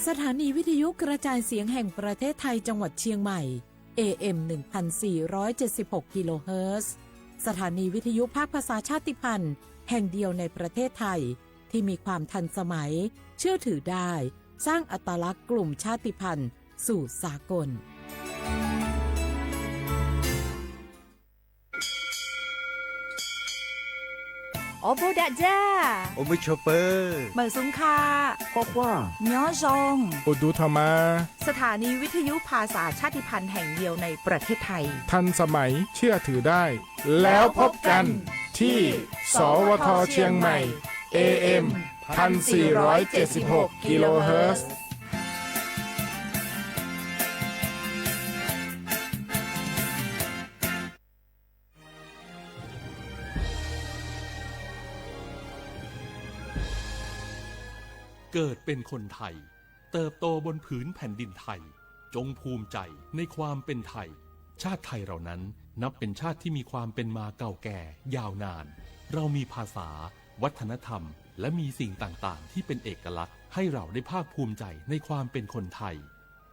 สถานีวิทยุกระจายเสียงแห่งประเทศไทยจังหวัดเชียงใหม่ เอ เอ็ม หนึ่งพันสี่ร้อยเจ็ดสิบหก กิโลเฮิรตซ์ สถานีวิทยุภาคภาษาชาติพันธุ์แห่งเดียวในประเทศไทย ที่มีความทันสมัย เชื่อถือได้ สร้างอัตลักษณ์กลุ่มชาติพันธุ์สู่สากล အိၣ်ဘိဒၣ်ယၤ အိၣ်မုာ်ဆိးပၢၤ မုာ်ဆူၣ်ခါ ခွါခွါ ညီယီၣ် အိၣ်ဒူထီၣ်မး สถานีวิทยุภาษาชาติพันธุ์แห่งเดียวในประเทศไทย ทันสมัย เชื่อถือได้ แล้วพบกันที่ สวท เชียงใหม่ เอ เอ็ม พันสี่ร้อยเจ็ดสิบหก กิโลเฮิรตซ์ เกิดเป็นคนไทย เติบโตบนผืนแผ่นดินไทย จงภูมิใจในความเป็นไทย ชาติไทยเรานั้นนับเป็นชาติที่มีความเป็นมาเก่าแก่ยาวนาน เรามีภาษา วัฒนธรรม และมีสิ่งต่างๆ ที่เป็นเอกลักษณ์ ให้เราได้ภาคภูมิใจในความเป็นคนไทย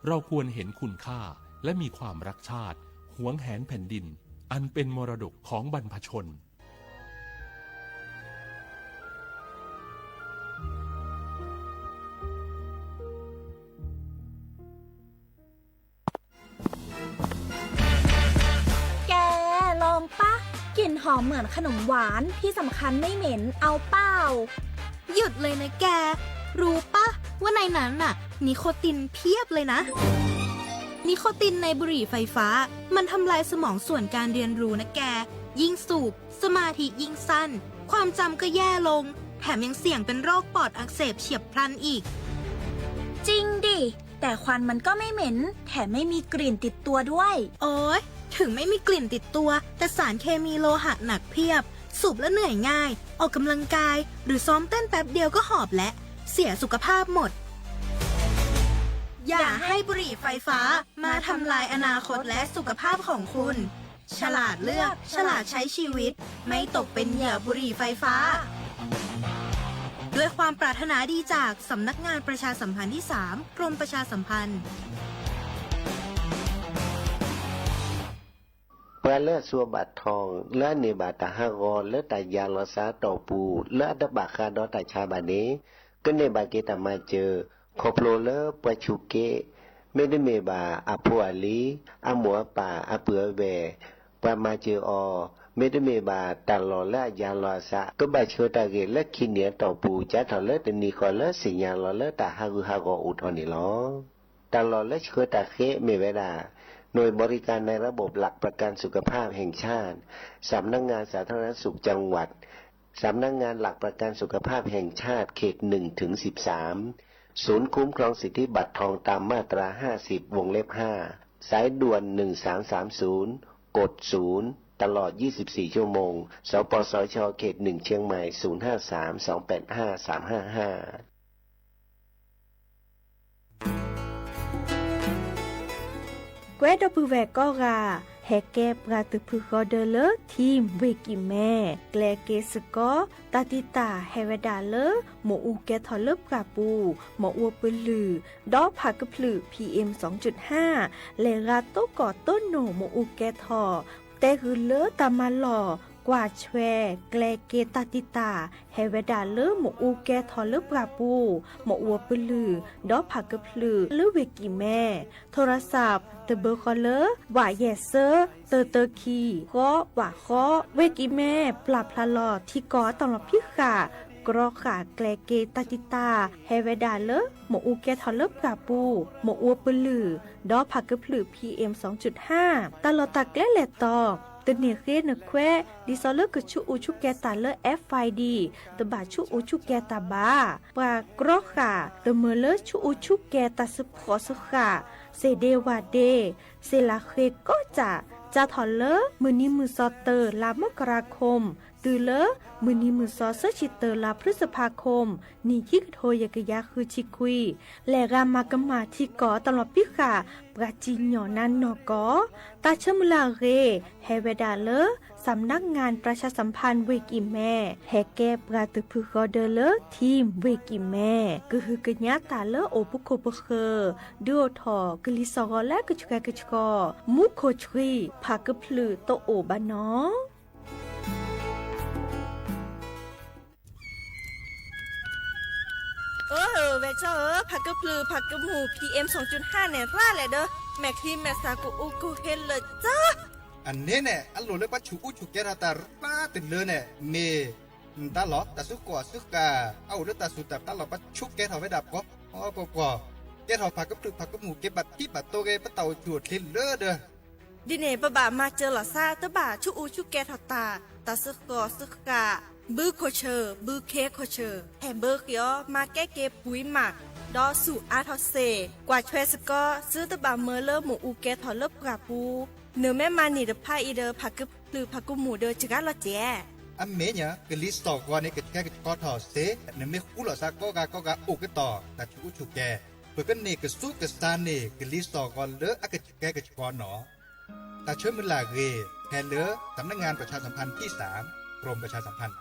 เราควรเห็นคุณค่า และมีความรักชาติ หวงแหนแผ่นดิน อันเป็นมรดกของบรรพชน แก ลองปะ กลิ่นหอมเหมือนขนมหวาน ที่สำคัญไม่เหม็น เอาเปล่า หยุดเลยนะแก รู้ปะว่าในนั้นน่ะ นิโคตินเพียบเลยนะ นิโคตินในบุหรี่ไฟฟ้า มันทำลายสมองส่วนการเรียนรู้นะแก ยิ่งสูบ สมาธิยิ่งสั้น ความจำก็แย่ลง แถมยังเสี่ยงเป็นโรคปอดอักเสบเฉียบพลันอีก จริงดิ แต่ควันมันก็ไม่เหม็น แถมไม่มีกลิ่นติดตัวด้วย โอ๊ย ถึงไม่มีกลิ่นติดตัว แต่สารเคมีโลหะหนักเพียบ สูบแล้วเหนื่อยง่าย ออกกำลังกาย หรือซ้อมเต้นแป๊บเดียวก็หอบแล้ว เสียสุขภาพหมด อย่าให้บุหรี่ไฟฟ้ามาทำลายอนาคตและสุขภาพของคุณ ฉลาดเลือก ฉลาดใช้ชีวิต ไม่ตกเป็นเหยื่อบุหรี่ไฟฟ้า ด้วยความปรารถนาดีจากสำนักงานประชาสัมพันธ์ที่สาม กรมประชาสัมพันธ์ ပှၤလၢအစိၤဘၣ်ထီၣ် လၢအန့ၢ်ဘၣ်တၢ်ဟးဂီၤလၢတၢ်ယၤလီၤစးတီၢ်ပူၤ လၢအတဘၣ်ဃးဒီးတၢ်ဆါဘၣ်န့ၣ် ကန့ၢ်ဘၣ်က့ၤတၢ်မၤစၢၤ ခီဖျိလၢပှၤဆူးက့ မ့တမ့ၢ်ဘၣ်အဖိအလံၤ အမိၢ်အပၢ် အပုၢ်အဝဲၢ် ပှၤမၤစၢၤအီၤ မ့တမ့ၢ်ဘၣ်တၢ်လီၢ်လၢအယၤလီၤအစး ကဘၣ်ဆှၢတၢ်ဂ့ၢ်လၢခံနံၣ်အတီၢ်ပူၤ ကၢ်ထီၣ်လၢတနံၤဃီလၢစံၣ်ညီၣ်လီၤလၢတၢ်ဟးဂူာ်ဟးဂီၤအိၣ်ထီၣ်န့ၣ်လီၤ. တၢ်လီၢ်လၢဆှၢတၢ်ဃ့မ့ၢ်ဝဲဒၣ် หน่วยบริการในระบบหลักประกันสุขภาพแห่งชาติ สำนักงานสาธารณสุขจังหวัด สำนักงานหลักประกันสุขภาพแห่งชาติเขตหนึ่งถึงสิบสาม ศูนย์คุ้มครองสิทธิบัตรทองตามมาตราห้าสิบ วงเล็บห้า สายด่วน หนึ่งสามสามศูนย์ กดศูนย์ ตลอดยี่สิบสี่ชั่วโมง สปสช เขตหนึ่งเชียงใหม่ ศูนย์ห้าสาม สองแปดห้า สามห้าห้า ကွဲဒီပုၢ်ဝဲၢ်ကိးဂၤ ဟဲကဲပှၤတဖုဃီဒၢလၢ ထံၣ်ဝ့ၢ်ကံၢ်မဲ ကျဲက့ၤစ့ၢ်ကီး တၢ်တံာ်တာ်ဟဲဝဲဒၣ်လၢ မ့ၣ်အူကဲထီၣ်လၢပှၢ်ပူၤ မ့ၣ်အူပလုၢ် ဒီးဖးကဖျၢၣ် PM စူၣ်ဟါ လဲၤဂၤတိကိၢ်တိနိၣ်မ့ၣ်အူကဲထီၣ် တဲဂုာ်လၢတၢ်မၤလီၢ် ကွၢ်ဆွဲ ကျဲက့ၤတၢ်တံာ်တာ် ဟဲဝဲဒၣ်လၢမ့ၣ်အူကဲထီၣ်လၢပှၢ်ပူၤ မ့ၣ်အူပလုၢ် ဒီးဖးကဖျၢၣ်လၢဝ့ၢ်ကံၢ်မဲ โทรศัพท์ တဘၢဃီလၢ ဝးယဲၢ်သၢ တၢတၢခံ ဃီ ဝးဃီ ဝ့ၢ်ကံၢ်မဲ ပျၢ်ဖျါလီၤထံကီၢ်အတီၢ်လီၤဖံးဃာ် ကြီဃာ်ကျဲက့ၤတၢ်တံာ်တာ် ဟဲဝဲဒၣ်လၢ မ့ၣ်အူကဲထီၣ်လၢပှၢ်ပူၤ မ့ၣ်အူပလုၢ် ဒီးဖးကဖျၢၣ် PM စူၣ်ဟါ တၢ်လီၢ်တၢ်ကျဲလဲၤတီၤ တန့ၢ်ဃ့နခွဲး ဒ်သိးလၢကဆူးအူဆူးကဲၤတၢ်လၢ FID တဘၣ်ဆူးအူဆူးကဲၤတၢ်ဘၣ်. ပှၤကြီဃာ် တမၢလၢဆူးအူဆူးကဲၤတၢ်စ့ဖှီၣ်စ့ဃာ် စ့ဒ့ဝးဒ့ စ့လးဃ့ကိးစၢ် စးထီၣ်လၢမုၢ်နံၤမုၢ်သီတၢ လါမကရၤခိၣ် တုၤလၢမုၢ်နံၤမုၢ်သီ သၢဆံတၢ လါဖျုစဖါခိၣ် နံၣ်ခံကထိယဲၢ်ကယၤဃုဆံခွံ, လဲၤဂၤမၤကမၣ်ထံကီၢ်တလီၤပံဃာ် ပှၤစံၣ်ညီၣ်နါနီၢ်ကီၢ်, တၢ်ဆၢမုၢ်လၢ်အဂ့ၢ် ဟဲဝဲဒၣ်လၢ စၣ်မနၢၣ်ငၣ် ပြၢၡါစၣ်ဖၣ် ဝ့ၢ်ကံၢ်မဲ, ဟဲကဲပှၤသုးဖုဃီဒၢလၢ ထံဝ့ၢ်ကံၢ်မဲ, ကဟုကညးတၢ်လၢအိၣ်ပခိၣ်ပဃၢၤ, ဒုးအိၣ်ထီၣ်ကလံၤစိးဂီၤလၢကဆှဲကဆှီ, မူခိၣ်ဆှံ ဖးကဖျုးတအိၣ်ဘၣ်နီၤ. အၢ ဝဲၢ်ကၠီဧၢ, ဖးကဖျုးဖးကမူၣ် PM စူၣ်ကၠုၢ်ဟါန့ၣ် ရၣ်လဲၣ်ဒီး မဲာ်ချံမဲာ်စးကအိၣ်ကဟ့လၢာ်ကၠီ. အန့ၣ်န့ၣ် အလိၣ်လၢပှၤဆူးအူဆူးကဲထီၣ်တၢ်ရၣ်တလၢန့ၣ် မ့ၢ် တၢ်လီၢ် တၢ်စုကီၢ်စုဃၣ် အအိၣ်လၢတၢ်စူၢ်တၢ်ပျၢ်လီၤ ပှၤဆူးကဲထီၣ်ဝဲဒၣ်ပှီၤပှီၤ, ကဲထီၣ်ဖးကဖျုးဖးကမူၣ် ကဲဘၣ်ထံဘၣ်တိၢ်ဂ့ၤ ပတၢ်အိၣ်ဆူၣ်အိၣ်ချ့လၢဒီး ဒ်န့ၣ် ပဘၣ်မၤစၢၤလီၤသး တဘၣ်ဆူးအူဆူးကဲထီၣ်တၢ်, တၢ်စုကီၢ်စုဃၣ်, ဘုခိၣ်ဆၢၣ် ဘုခ့ခိၣ်ဆၢၣ် ဟဲဘၢဃ့အီၤ မၤကဲက့ၤပှံၤမး, ဒီးဆူးအါထီၣ်စ့ၢ်, ကွၢ်ထွဲစ့ၢ်ကီး သုတဘၣ်မၢလၢမ့ၣ်အူကဲထီၣ်လၢပှၢ်ပူၤ, နမ့ၢ်မၤန့ၢ်တဖၣ်အံၤဒီး ဖးကဖျုးဖးကမူၣ်ဒီးစှၤလီၤစဲး. အမ့ၢ်ညါ ကလံၤစိးဂီၤန့ၣ် ကဆှဲကဆှီထီၣ်စ့ၢ်, နမ့ၢ်ဃူလိာ်သးကိးဂၤကိးဂၤအိၣ်ကတီၢ် တၢ်ဆူးအူဆူးကဲ, ပကန့ၢ်ကစူးကစၢ်န့ၢ် ကလံၤစိးဂီၤလၢအကဆှဲကဆှီနီၤ. တၢ်ဆၢမုၢ်လၢ်အဂ့ၢ် ဟဲလၢ สำนักงานประชาสัมพันธ์ที่สาม กรมประชาสัมพันธ์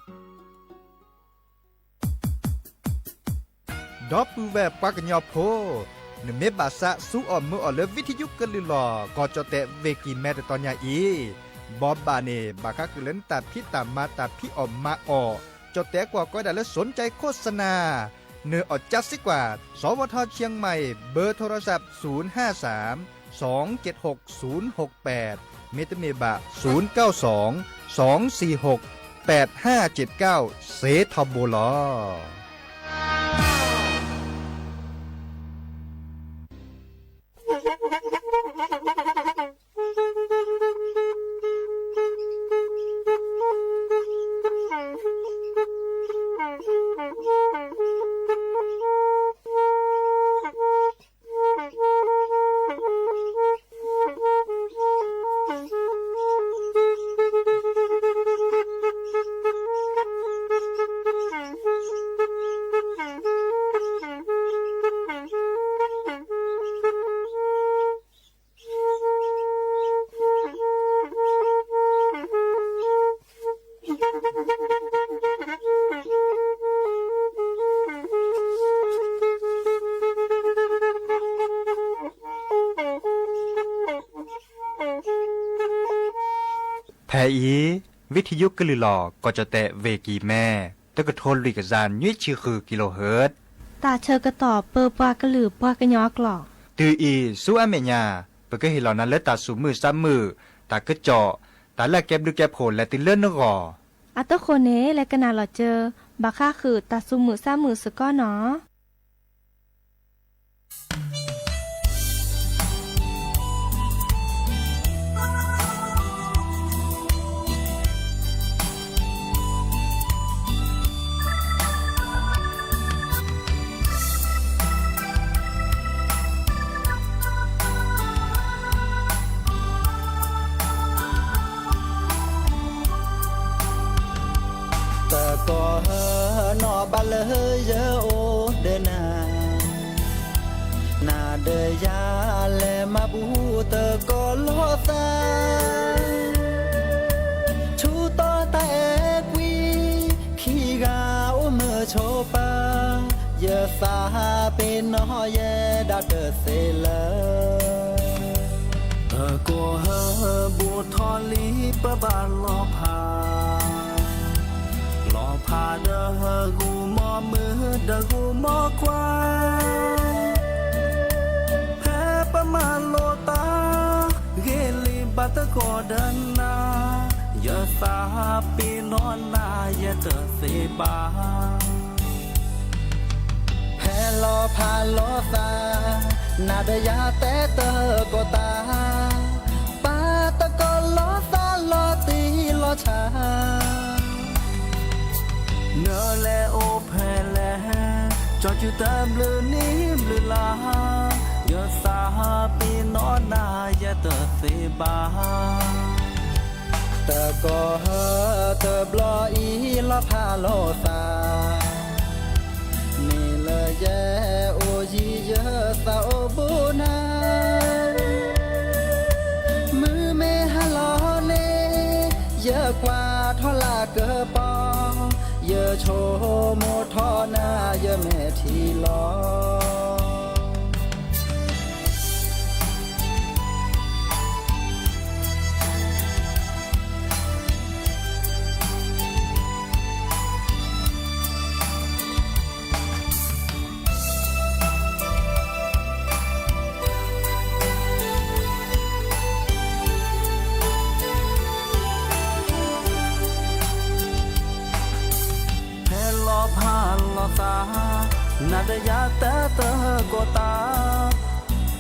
ဒီပုၢ်ဝဲၢ်ပှၤကညီဖိ, နမ့ၢ်ဘၣ်သးစူၤအီၣ်မုာ်အီၣ်လၢ ဝံထယုကလုၢ်လီၢ် ကီၢ်ကၠီၣ်တဲၣ်ဝ့ၢ်ကံၢ်မဲတတီၤညါအံၤ, ဘီဘၣ်န့ၣ် ဘၣ်ဃးဃုာ်လၢနတၢ်ဖံးတၢ်မၤတၢ်ဖံးအီၣ်မၤအီၣ်, ကၠီၣ်တဲၣ်ကွၢ်ကီဝဲဒၣ်လၢ สนใจโฆษณา နအီၣ်ကၠၢ်စ့ၢ်ကီး, สวท.เชียงใหม่ เบอร์โทรศัพท์ ศูนย์ห้าสาม สองเจ็ดหก ศูนย์หกแปด မ့တမ့ၢ်ဘၣ် ศูนย์เก้าสอง สองสี่หก แปดห้าเจ็ดเก้า စ့ထီဘိလီၤ. ဖဲအံၤ ဝံထယုကလုၢ်လီၢ် ကီၢ်ကၠီၣ်တဲၣ်ဝ့ၢ်ကံၢ်မဲ တကထိလွံၢ်ကယၤနွံဆံဃု kilohertz တၢ်ဆၢကတီၢ်ပၢပှၤကလုာ်ပှၤကညီအကျိာ်, တုၤအံၤဆူအမဲာ်ညါ ပကဟ့ၣ်လီၤနၤလၢတၢ်သူၣ်မုာ်သးမုာ်, တၢ်ကစီၣ်, တၢ်လၢအကဲဘျုးကဲဖှိၣ်လဲၤတုၤလၢနဂီၢ်. အတဃိန့ၣ် လဲၤကနၣ်လီၤစၢၤ ဘၣ်ဃးဃုာ်တၢ်သူၣ်မုာ်သးမုာ်စ့ၢ်ကီးနီၤ. တကီၢ်ဟၢနီၢ်ဘၣ်လၢယအိၣ်ဒီးနၤ, နၤဒီးယၤလဲၤမၤဘူၣ်တကီၢ်လီၤသး, ဆူတီတၢ်အဲၣ်ကွံ ခံဂၤအိၣ်မုာ်ဆိးပၢၤ, ယသးပ့ၤနီၣ်ယဲဒၣ်တသ့လၢၤ. တကီၢ်ဟၢဘူးထီၣ်လံပဘၣ်လီၤဖး, လီၤဖးဒီးဂုၢ်မီမုာ်ဒီးဂုၢ်မီခွါ, ဖဲပမၤလိာ်တၢ်ဂ့ၢ်လံဘၣ်တကီၢ်ဒီးနၤ, ယသးပ့ၤနီၣ်နၤယဲတသ့ဘၣ်. ဖဲလီၤဖးလီၤသး, နၤဒီးယၤတဲတကီၢ်တၢ်, ပာ်တကီၢ်လီၤသးလီၤတံၢ်လီၤဆဲး, နလဲၤအိၣ်ဖဲလဲၣ်, ကၠီကၠူၣ်တဘျုးနံၣ်ဘျုးလါ, ယသးပ့ၤနီၣ်နၤယဲတသ့ဘၣ်. တကီၢ်ဟၢတဘျီအံၤလီၤဖးလိာ်သး, မ့ၢ်လၢယဲအိၣ်ယံၤယသးအိၣ်ဘူးနၤ, မုၢ်မ့ၢ်ဟါလီၤန့ၣ်, ယကွၢ်ထီၣ်လၢကပီၤ, ယဆိကမိၣ်ထီၣ်နၤယမဲာ်ထံလီၤ. ဖဲလီၤဖးလိာ်သး, နၤဒီးယၤတၢ်တကိးတၢ်,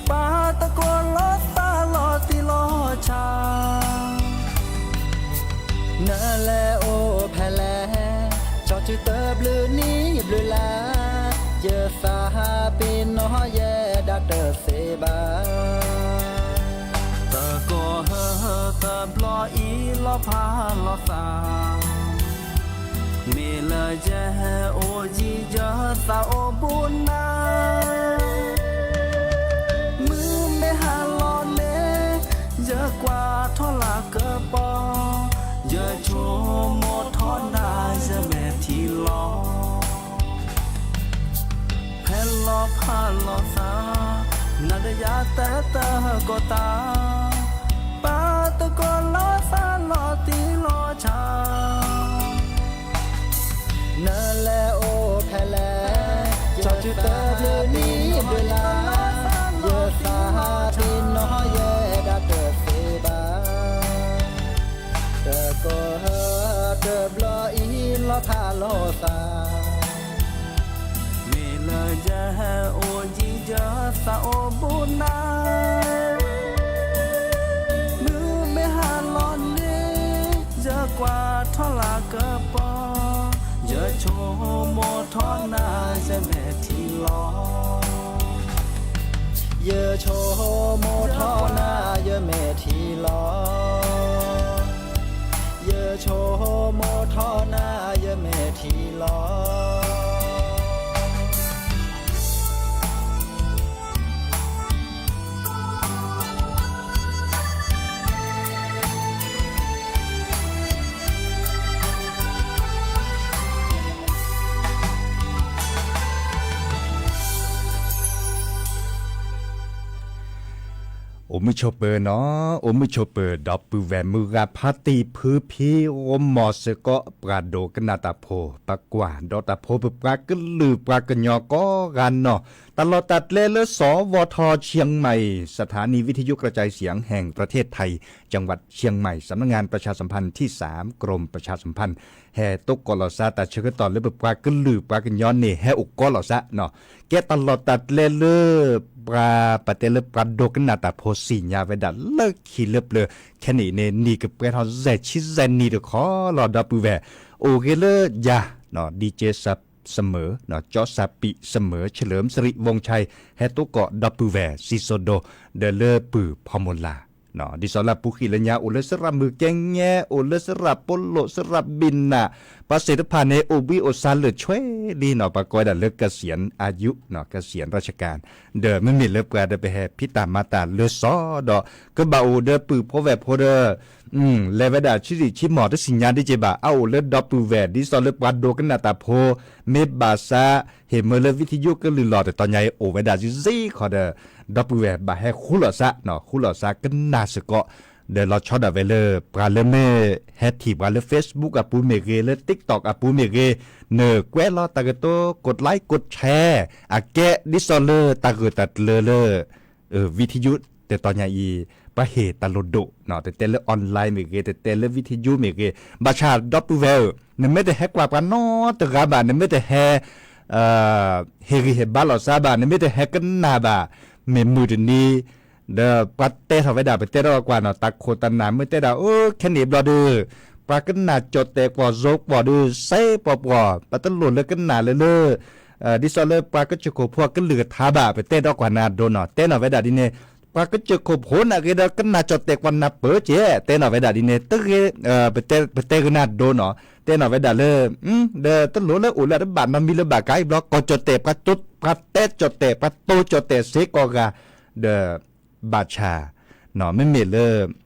ပာ်သကိးလီၤသးလီၤတံၢ်လီၤဆဲး နလဲၤအိၣ်ဖဲလဲၣ်, ကၠီစုတဘျုးနံၣ်ဘျုးလါ, ယသးပ့ၤနီၣ်ယဲဒၣ်တသ့ဘၣ်. တကီၢ်ဟၢတဘျီအံၤလီၤဖးလိာ်သး, မ့ၢ်လၢယဲအိၣ်ယံၤယသးအိၣ်ဘူးနၤ, မုၢ်မ့ၢ်ဟါလီၤန့ၣ်, ယကွၢ်ထီၣ်လၢကပီၤ, ယဆိကမိၣ်ထီၣ်နၤယမဲာ်ထံလီၤ. ဖဲလီၤဖးလိာ်သး, နၤဒီးယၤတၢ်တကိးတၢ်, ပာ်သကိးလီၤသးလီၤတံၢ်လီၤဆဲး နလဲၤအိၣ်ဖဲလဲၣ်, ကၠီစုတဘျုးနံၣ်ဘျုးလါ, ယသးပ့ၤနီၣ်ယဲဒၣ်တသ့ဘၣ်. တကီၢ်ဟၢတဘျီအံၤလီၤဖးလိာ်သး, မ့ၢ်လၢယဲအိၣ်ယံၤယသးအိၣ်ဘူးနၤ, မုၢ်မ့ၢ်ဟါလီၤန့ၣ်, ယကွၢ်ထီၣ်လၢကပီၤ, ယဆိကမိၣ်ထီၣ်နၤယမဲာ်ထံလီၤ. ယဆိကမိၣ်ထီၣ်နၤယမဲာ်ထံလီၤ. ယဆိကမိၣ်ထီၣ်နၤယမဲာ်ထံလီၤ. အိၣ်မုာ်ဆိးပၢၤနီၤ, အိၣ်မုာ်ဆိးပၢၤ ဒီပုၢ်ဝဲၢ်မုၢ်ဂၤ ဖါတံၢ်ဖုဖံ ဂီၤမီၤစ့ၢ်ကီး ပှၤဒိကနၣ်တၢ်ဖိ ပကွၢ်ဒီးတၢ်ဖိ ပပှၤကလုာ်ပှၤကညီကိးဂၤနီၢ်, တၢ်လီၢ်တၢ်ကျဲလၢ สวท.เชียงใหม่ สถานีวิทยุกระจายเสียงแห่งประเทศไทย จังหวัดเชียงใหม่ สำนักงานประชาสัมพันธ์ที่สาม กรมประชาสัมพันธ์ ဟဲသကိးလီၤစၢ် တၢ်ဆၢကတီၢ်လၢပပှၤကလုာ်ပှၤကညီန့ၣ် ဟဲအိၣ်ကိးလီၤစၢ်နီၤ. ကဲတၢ်လီၢ်တၢ်ကျဲလၢ ပှၤပတဲလၢပှၤဒိကနၣ်တၢ်ဖိ သ့ၣ်ညါဝဲဒၣ်လၢခံလၢပျၢၤ ခဲနံၣ်အံၤန့ၣ် နံၣ်ကပှဲၤထီၣ် ယဲၢ်ဆံယဲၢ်နံၣ်တခီလီၤ ဒီပုၢ်ဝဲၢ်, အိၣ်ဂ့ၤလၢယၤ ဒီကၠ့စမၢၢ်, ကၠီစးပံးစမၢၢ်, เฉลิมสิริวงศ์ชัย ဟဲသကိး ဒီပုၢ်ဝဲၢ် စံၣ်စိၤဒိ ဒီးလၢပုၢ်ဖီမိၢ်လၢ် ဒ်သိးလၢအပူၤကွံာ်လၢညါ အိၣ်လၢစရၣ်မုၢ်ကဲငဲ, အိၣ်လၢစရၣ်ပိလိာ်, စရၣ်ဘံၣ်နၣ်, ပှၤသ့ၣ်တဖၣ်န့ၣ် အိၣ်ဘှံးအိၣ်သါလၢာ်ဆွဲလံနီၤ, ပှၤကိးဝဲဒၣ်လၢ เกษียณอายุ, เกษียณราชการ, ဒီးမ့မ့ၢ်လၢပှၤဒီးပဟဲဖံးတၢ်မၤတၢ်လၢစီၤဒီး ကဘၣ်အိၣ်ဒီးပုၢ်ဖိဝဲၢ်ဖိဒီး လဲၤဝဲဒၣ်ဆံးဆံးမီၢ် တသ့ၣ်ညါဒ်က့ဘၣ်, အအိၣ်လၢဒီပုၢ်ဝဲၢ် ဒ်သိးလၢပှၤဒိကနၣ်တၢ်ဖိ မ့ၢ်ဘၣ်ဆၣ် ဟ့ၣ်မၢလၢ วิทยุ ကလုၢ်လီၤ တတီၤညါအံၤ အိၣ်ဝဲဒၣ်စ့ၢ်ကီးဒီး ဒီပုၢ်ဝဲၢ်ဘၣ်ဟဲဃူလိာ်စၢ်နီၤ, ဃူလိာ်စၢ်ကနၣ်စ့ၢ်ကီး, ဒီးလီၤဆီဒၣ်ဝဲလၢ ပှၤလၢမ့ၢ်ဟဲထံၣ်ပှၤလၢ Facebook အပူၤမ့ၢ်ဂ့ၤ, လၢ TikTok အပူၤမ့ၢ်ဂ့ၤ, နကွဲးလီၤတၢ်ကတိၤ กดไลค์ กดแชร์ အကဲ ဒ်သိးလၢတၢ်ဂၢၢ်တၢ်ကျၢၤလၢ วิทยุ တတီၤညါအံၤ ပှၤဟ့ၣ်တၢ်လိၣ်ဒိၣ်နီၤ, တတဲလၢ online မ့ၢ်ဂ့ၤ, တတဲလၢ วิทยุ မ့ၢ်ဂ့ၤ, ဘၣ်ဆၣ်ဒီပုၢ်ဝဲၢ်ဧၢ, နမ့ၢ်တဟဲကွၢ်ပှၤနီတဂၤဘၣ်, နမ့ၢ်တဟဲ ဟ့ၣ်ဂံၢ်ဟ့ၣ်ဘါလိာ်သးဘၣ်, နမ့ၢ်တဟဲကနၣ်ဘၣ်, မ့ၢ်မုၢ်တနံၤ ဒီးပှၤတဲထီၣ်ဝဲဒၣ် ပတဲထီၣ်ကွၢ်နီၤ, တၢ်ခိၣ်တၢ်နၢ်မ့ၢ်တဲဒၣ် အိၣ်ခဲန့ၣ်ဘျီဒီး ပှၤကနၣ်ကၠီၣ်တဲာ်ကွီၢ်စိကွီၢ်ဒီး စဲပှီၢ်ပှီၢ်, ပတလိၣ်လၢကနၣ်လၢလၢ ဒ်သိးလၢပှၤကစၢၢ်ခိၣ်ဖိအကလုၢ်ကထါဘၣ်, ပတဲထီၣ်ကွၢ်နၤဒိနီၤ, တဲနီၤဝဲဒၣ်ဒ်န့ၣ်, ပှၤကစၢၢ်ခိၣ်ဖိနာ်ဂ့ၤဒီး ကနၣ်ကၠီၣ်တဲာ်ကွၢ်နၢ်ပၢၢ်ကဲ တဲနီၣ်ဝဲဒၣ်ဒ်န့ၣ် တဂ့ၤ, ပတဲကနၣ်ဒိနီၣ် တဲနီၣ်ဝဲဒၣ်လၢ ဒီးတလိၣ်လၢအိၣ်လၢအတဘၣ်နီတမံၤလၢၤဘၣ် ကါအံၤဘျီ ကီၢ်ကၠီၣ်တဲာ် ပှၤတဲကၠီၣ်တဲာ် ပှၤတိကၠီၣ်တဲာ်စ့ၢ်ကီးဂၤ ဒီး ဘၣ်ဆၣ် မ့မ့ၢ်လၢ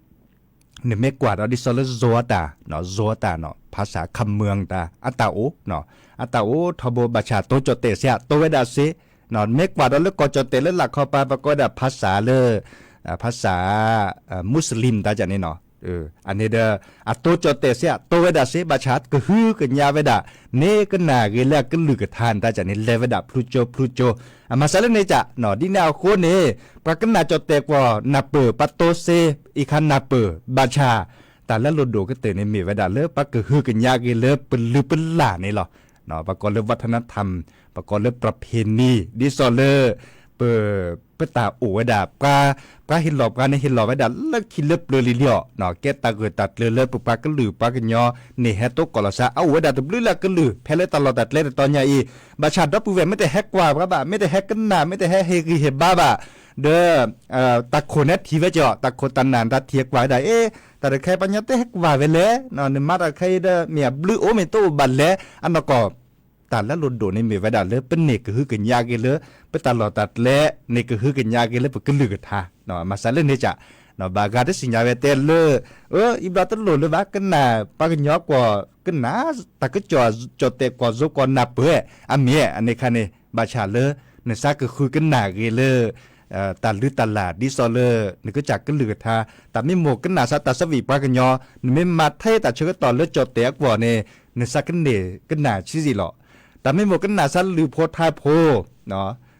နမ့ၢ်ကွၢ်ဒီးဒ်သိးလၢ ဇိတၢ်, ဇိတၢ်နီၣ် ဖါစၢ်ခမၢၣ်တၢ် အတၢ်အိၣ်, အတၢ်အိၣ်ထီဘိ ဘၣ်ဆၣ်တိကၠီၣ်တဲာ်စ့ၢ် တိဝဲဒၣ်စ့, မ့ၢ်ကွၢ်ဒီးလၢကီၢ်ကၠီၣ်တဲာ်လၢလာ်ခီပၤ ပကိးဝဲဒၣ်ဖါစၢ်လၢ ဖါစၢ် မူစလ့ၣ်တၢ်န့ၣ်နီၣ်, အန့ၣ်ဒီး အတိကၠီၣ်တဲာ်စ့ၢ် တိဝဲဒၣ်စ့ ဘၣ်ဆၣ်ကဟုကညးဝဲဒၣ် မ့ၢ်ကနၣ်ဂ့ၤလၢအကလုၢ်ကထါတၢ်န့ၣ် လဲၤဝဲဒၣ်ဖျူကၠိဖျူကၠိ, အမၤစၢၤလၢန့ၣ်ကၢ်, ဒ်န့ၣ်အဃိန့ၣ် ပှၤကနၣ်ကၠီၣ်တဲာ်ကွၢ်နၢ်ပၢၢ် ပှၤတိစ့ အံၤခါနၢ်ပၢၢ် ဘၣ်ဆၣ် တၢ်လၢလိၣ်ဒိၣ်ကတၢၢ်န့ၣ် မ့ၢ်ဝဲဒၣ်လၢပှၤကဟုကညးဂ့ၤလၢပလုၢ်ပလၢ်န့ၣ်လီၤ. ပကိးလၢ วัฒนธรรม ပကိးလၢ ประเพณี ဒ်သိးလၢ ပ ပတၢ်အိၣ်ဝဲဒၣ် ပှၤဟ့ၣ်လီၤပှၤန့ၣ် ဟ့ၣ်လီၤဝဲဒၣ်လၢခံလၢပျၢၤလံၤလံၤအီၤ, ကဲတၢ်ဂၢၢ်တၢ်ကျၢၤလၢပပှၤကလုာ်ပှၤကညီန့ၣ် ဟဲတိကိၢ်လီၤစၢ် အအိၣ်ဝဲဒၣ်တဘျုးလၢအကလုၢ် ဖဲလၢတၢ်လီၢ်တၢ်ကျဲတတီၤညါအံၤ, ဘၣ်ဆၣ်ဒီပုၢ်ဝဲၢ် မ့ၢ်တဟဲကွၢ်ပှၤဘၣ်, မ့ၢ်တဟဲကနၣ်, မ့ၢ်တဟဲဟ့ၣ်ဂံၢ်ဟ့ၣ်ဘါဘၣ်, ဒီး တၢ်ခိၣ်န့ၣ်ထံၣ်ဝဲကီး, တၢ်ခိၣ်တၢ်နၢ်တၢ်ထံၣ်ကွၢ်ဝဲဒၣ်, အ့ တၢ်တခါအံၤပှၤကညီတဟဲကွၢ်ဝဲလဲၣ်, နမၤတၢ်တခါအံၤဒီး မ့ၢ်အဘျုးအိၣ်မ့ၢ်တအိၣ်ဘၣ်လဲၣ်, အနီၢ်ကီၢ် တၢ်လၢလိၣ်ဒိၣ်န့ၣ်မ့ၢ်ဝဲဒၣ်လၢပန့ၢ်ကဟုကညးက့ၤလၢ ပတၢ်လီၢ်တၢ်ကျဲ, န့ၢ်ကဟုကညးက့ၤလၢပကလုၢ်ကထါ, မၤစၢၤလၢန့ၣ်ကၢ်, ဘၣ်ဂၤတသ့ၣ်ညါဝဲတဲလၢ အံၤဘျီတလိၣ်လၢၤဘၣ် ကနၣ်ပှၤကညီကွၢ် ကနၣ် တၢ်ကစီၣ် ကၠီၣ်တဲာ်ကွၢ် ဇိကွၢ်နၢ်ပၢၢ်, အမ့ၢ် အန့ၣ်ခါန့ၣ် ဘၣ်ဆၣ်လၢ နစးကဃုကနၣ်ဂ့ၤလၢ တၢ်လုၢ်တၢ်လၢ် ဒ်သိးလၢ နကစၢ်ကလုၢ်ကထါ, တၢ်မ့ၢ်မိၢ်ကနၣ်စးတၢ်သးဝံၣ်ပှၤကညီ, နမ့ၢ်မၤထဲတၢ်ဆၢကတီၢ်လၢကၠီၣ်တဲာ်အကွီၢ်န့ၣ် နစးကန့ၢ်ကနၣ်ဆံးဆံးလီၤ. တၢ်မ့ၢ်မိၢ်ကနၣ်စးလုၢ်ဖိထါဖိ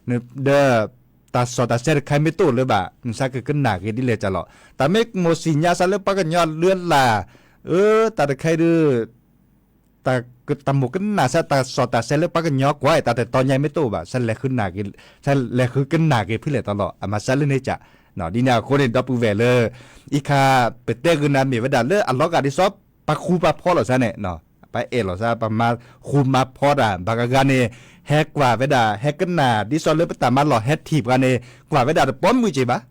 ဒီး တၢ်စီၣ်တၢ်ဆဲးတခါမ့ၢ်တအိၣ်လၢၤဘၣ် နစးကကနၣ်ဂ့ၤဒ်လဲၣ်ကၢ်လီၤ. တၢ်မ့ၢ်မိၢ်သ့ၣ်ညါစးလၢပှၤကညီအလုၢ်အလၢ်, အၢ တၢ်တခါအံၤဒုး တၢ်မိၢ်ကနၣ်စးတၢ်စီၣ်တၢ်ဆဲးလၢပှၤကညီကွၢ် တၢ်တတီၤညါမ့ၢ်တအိၣ်ဘၣ် စးလဲၤဃုကနၣ်ဂ့ၤ, စးလဲၤဃုကနၣ်ဂ့ၤဖဲလဲၣ်တၢ်လီၤ အမၤစၢၤလၢန့ၣ်ကၢ်, ဒ်န့ၣ်အဃိန့ၣ် ဒီပုၢ်ဝဲၢ်လၢ အံၤခါ ပတဲဂ့ၤနၤမ့ၢ်ဝဲဒၣ်လၢအလီၤဂာ်ဒ်သိး ပှၤဃူပှၤဖိးလိာ်စၢ်န့ၣ် ပှၤအဲၣ်လိာ်စၢ် ပှၤမၤဃူမၤဖိးတၢ် ဘၣ်ဂၤဂၤန့ၣ် ဟဲကွၢ်ဝဲဒၣ် ဟဲကနၣ် ဒ်သိးလၢပတၢ်မၤလီၢ်ဟဲထံၣ်ပှၤန့ၣ် ကွၢ်ဝဲဒၣ်တပိာ်မုၣ်က့ဘၣ်,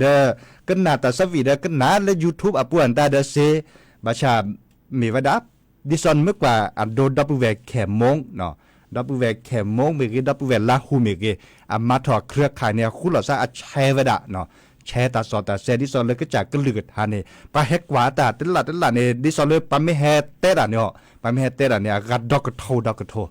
ဒီး ကနၣ်တၢ်သးဝံၣ်ဒီးကနၣ်လၢ YouTube အပူၤအတၢ်ဒီးစ့, ဘၣ်ဆၣ် မ့ၢ်ဝဲဒၣ် ဒ်သိးနမ့ၢ်ကွၢ်အဒိ ဒီပုၢ်ဝဲၢ်ခဲၣ်မိၣ်, ဒီပုၢ်ဝဲၢ်ခဲၣ်မိၣ်မ့ၢ်ဂ့ၤ ဒီပုၢ်ဝဲၢ်လါဟူမ့ၢ်ဂ့ၤ အမၤထီၣ် เครือข่าย န့ၣ် အဃူလိာ်စၢ်အဆဲးဝဲဒၣ်, ဆဲးတၢ်စီၣ်တၢ်ဆဲး ဒ်သိးလၢကစၢ်ကလုၢ်ကထါန့ၣ် ပှၤဟဲကွၢ်တၢ်တလၢ်တလၢ်န့ၣ် ဒ်သိးလၢပှၤမ့ၢ်ဟဲတဲတၢ်န့ၣ်, ပှၤမ့ၢ်ဟဲတဲတၢ်န့ၣ် အဂၤဒီကထိဒီကထိ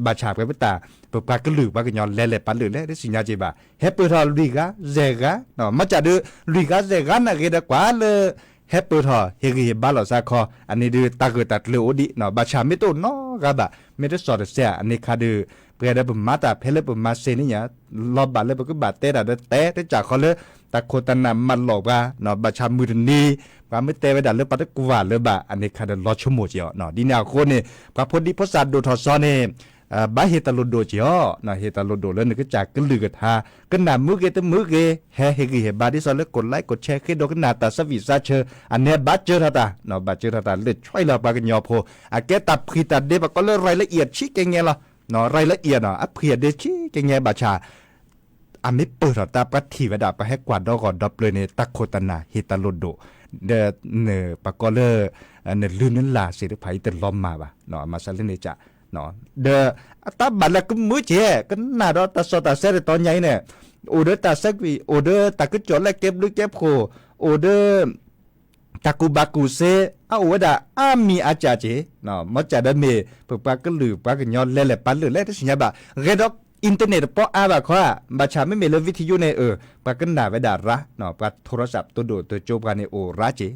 ဘၣ်ဆၣ်ပှဲၤပတၢ် ပပှၤကလုာ်ပှၤကညီလဲၤလဲၤပာ်လုာ်လဲၣ် တသ့ၣ်ညါက့ဘၣ် ဟဲပၢၢ်ထီၣ်လွံၢ်ဂၤ ယဲၢ်ဂၤ, မ့ၢ်ကၢ်ဒုး လွံၢ်ဂၤ ယဲၢ်ဂၤ နာ်ဂ့ၤဒီးကွၢ်လၢ ဟဲပၢၢ်ထီၣ် ဟ့ၣ်ဂံၢ်ဟ့ၣ်ဘါလိာ်စၢ်ခီ အန့ၣ်ဒုး တၢ်ဂၢၢ်တၢ်ကျၢၤအိၣ်ဒံး, ဘၣ်ဆၣ်မ့ၢ်တအိၣ်နီတဂၤဘၣ် မ့ၢ်တစီၣ်တဆဲး အန့ၣ်ခါဒုး ပှဲၤဒီးပမၤတၢ်ဖဲလၢပမၤစ့န့ၣ်ညါ လီၤဘၣ်လၢပကဘၣ်တဲတၢ်ဒီးတဲ တကးဃီလၢ တၢ်ခိၣ်တၢ်နၢ်မၤလိာ်ပှၤ, ဘၣ်ဆၣ်မုၢ်တနံၤ ပှၤမ့ၢ်တဲဝဲဒၣ်လၢပှၤတကွၢ်လၢၤဘၣ် အန့ၣ်ခါဒီးလီၤဆိကမိၣ်က့ၤအီၤ, ဒ်န့ၣ်အဃိန့ၣ် ပှၤဖိဒံဖိသၣ်ဒိၣ်ထီၣ်စီန့ၣ် ဘၣ်ဟ့ၣ်တၢ်လိၣ်ဒိၣ်က့ၤအီၤ, ဟ့ၣ်တၢ်လိၣ်ဒိၣ်လၢနကစၢ်ကလုၢ်ကထါ, ကနၣ်မုာ်ဂ့ၤတမုာ်ဂ့ၤ ဟဲဟ့ၣ်ဂံၢ်ဟ့ၣ်ဘါဒ်သိးလၢ ကိးlikeကိးshare ဃ့ဒိကနၣ်တၢ်သးဝံၣ်သးဆၢ, အန့ၣ်ဘၣ်စၢၤထီၣ်တၢ်, ဘၣ်စၢၤထီၣ်တၢ်လၢ ဆွဲလီၤ ပှၤကညီဖိ, အကဲတၢ်ဖှံတၢ်ဒ့ ပကိးလၢ ရၤလအံၤ ဆံးကဲငဲလီၤ, ရၤလအံၤနီၤ အဖှံအဒ့ဆံးကဲငဲဘၣ်ဆၣ် အမ့ၢ်ပၢၢ်ထီၣ်တၢ် ပှၤထံၣ်ဝဲဒၣ် ပှၤဟဲကွၢ်ဒီဂီၢ်ဒီပျၢၤန့ၣ် တၢ်ခိၣ်တၢ်နၢ်ဟ့ၣ်တၢ်လိၣ်ဒိၣ်, ဒီး ပှၤကိးလၢ နလုၢ်နလၢ်သ့ၣ်တဖၣ်အံၤတလီၤမၢ်ဘၣ်, မၤစၢၤလၢန့ၣ်ကၢ်, ဒီး အတၢ်ဘၣ်လၢကမုာ်က့ၤ ကနၣ်ဒီးတၢ်စီၣ်တၢ်ဆဲးတတီၤညါအံၤန့ၣ် အိၣ်ဒီးတၢ်သးဝံၣ် အိၣ်ဒီးတၢ်ကစီၣ်လၢကဲဘျုးကဲဖှိၣ် အိၣ်ဒီး တၢ်ကူၣ်ဘၣ်ကူၣ်သ့ အအိၣ်ဝဲဒၣ်အါမံၤအါကၢ်က့ၤ, မ့ၢ်ကၢ်ဒီးမ့ၢ် ပပှၤကလုာ်ပှၤကညီလဲၤလဲၤပာ်လုာ်လဲၣ် တသ့ၣ်ညါဘၣ်, ဂဲၤဒီး internet တပီအါဘၣ်ခီဧါ, ဘၣ်ဆၣ်မ့မ့ၢ်လၢ วิทยุ န့ၣ် အၢ ပှၤကနၣ်ဝဲဒၣ်ရၣ်, ပှၤ โทรศัพท์ တဒိၣ်တကၠိပှၤန့ၣ်အိၣ်ရၣ်က့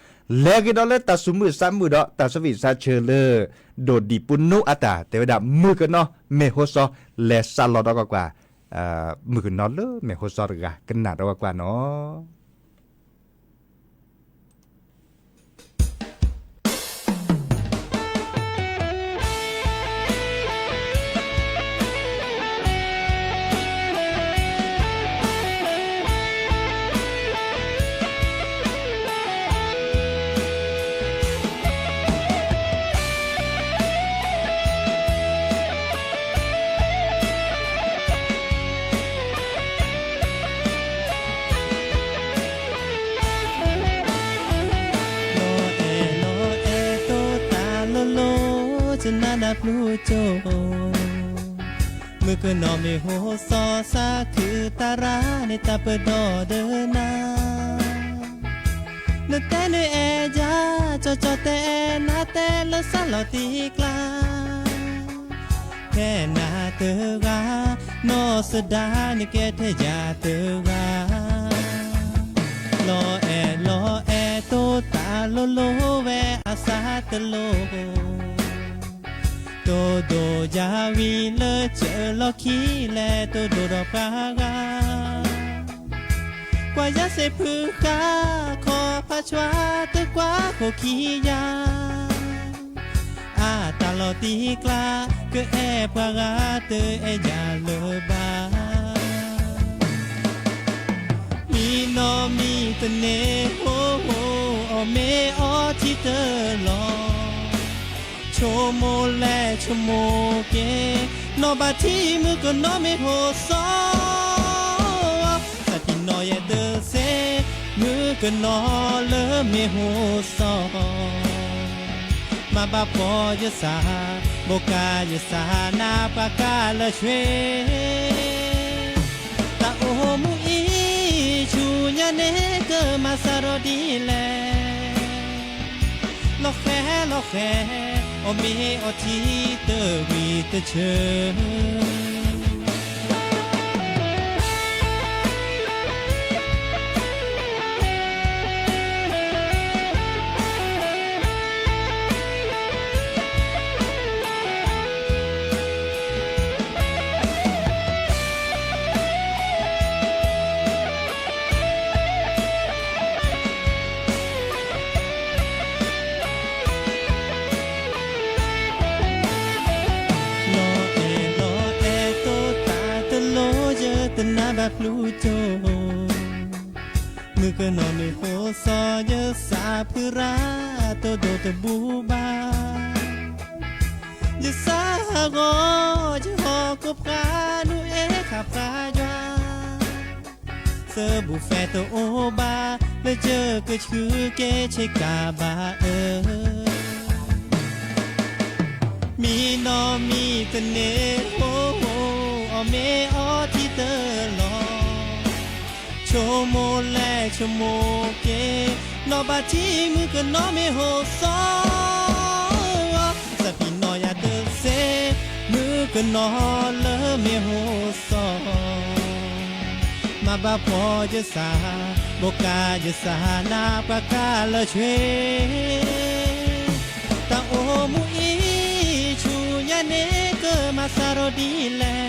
ၤ, လဲၤက့ၤဒီးလၢတၢ်သူၣ်မုာ်သးမုာ်ဒီး တၢ်သးဝံၣ်သးဆၢလၢ ဒိၣ်ဒံးပူၤနူအတၢ် တဲဝဲဒၣ် မုၣ်ကနီၤမဲာ်ဟိစီ လဲၤစးလီၤဒီးကွၢ်ကွၢ်, မုၣ်ကနီၤလၢမဲာ်ဟိစီတဂၤ ကနၣ်ဒီးကွၢ်ကွၢ်နီၤ. တနါဒၣ်ဖျူကၠိ, မုၣ်ကနီၤမ့ၢ်ဟိစီၤ စးခုသရၣ်န့ၣ် တၢ်ပၢၢ်ဒီးဒၢနၤ, နတဲနအဲၣ်ယၤ ကၠီကၠီတဲနၤ တဲလၢစးလီၤတံၢ်ကျါ, ဖဲနၤတဂၤ နီၢ်စဒါ နကဲထဲယၤတဂၤ, လီၤအဲၣ်လီၤအဲၣ် တိတၢ်လိၤလိၤဝဲအစးတလိၤ, တိဒိၣ်ယၤဝံၤလၢစၢၤလီၢ်ခံလဲၣ် တိဒိၣ်ဒီးပှၤဂၤ, ကွၢ်ယၤစ့ဖုဃါ ခီဖးဆွါ တကွၢ်ဃိခံယၤ, အတၢ်လီၤတံၢ်ကျါ ကအဲၣ်ပှၤဂၤ တအဲၣ်ယၤလၢၤဘၣ်. မံနီၤမံတန့ၢ်ဟိ အီၣ်မ့ၤအီထံတလီၤ, ဆိကမိၣ်လဲၣ်ဆိကမိၣ်က့ၤ, နီၢ်ဘၣ်ထံမုၣ်ကနီၤမ့ၢ်ဟိစီၤ, သးပ့ၤနီၣ်ယဲတသ့ မုၣ်ကနီၤလၢမ့ၢ်ဟိစီၤ, မၤဘၣ်ဖှီၣ်ယစး ဘိးကါယစး နၢ်ပှၤကါလၢဆွ့, တၢ်အိၣ်မူအံၤ ဆူညါန့ၣ် ကမၤစၢ်ဒီးဒ်လဲၣ်, လီၤဃဲလီၤဃဲ အီၣ်မ့ၤအီထံတဝံၤတဆၢ လီၤအဲၣ်လီၤအဲၣ် တိတၢ်တလိၤ ယတနါဘၣ်ဖျူကၠိ, မုၣ်ကနီၤမ့ၢ်ဟိစီၤ ယစးဖုရၣ် တိဒိၣ်တဘူဘၣ်, ယစးဟးဂီၤ ယဟီၣ်ကိးဖျါ နုၢ်အဲၣ်ဃာ်ဖျါယွၤ, သဘူၣ်ဖဲတအိၣ်ဘၣ် လၢယကဆှုက့ၤဆ့ကၤဘၣ်အၢ, မံနီၤမံတန့ၢ်ဟိ အီၣ်မ့ၤအီထံတလီၤ, ဆိကမိၣ်လဲၣ်ဆိကမိၣ်က့ၤ, နီၢ်ဘၣ်ထံမုၣ်ကနီၤမ့ၢ်ဟိစီၤ, သးပ့ၤနီၣ်ယဲတသ့ မုၣ်ကနီၤလၢမ့ၢ်ဟိစီၤ, မၤဘၣ်ဖှီၣ်ယစး ဘိးကါယစး နၢ်ပှၤကါလၢဆွ့, တၢ်အိၣ်မူအံၤ ဆူညါန့ၣ် ကမၤစၢ်ဒီးဒ်လဲၣ်,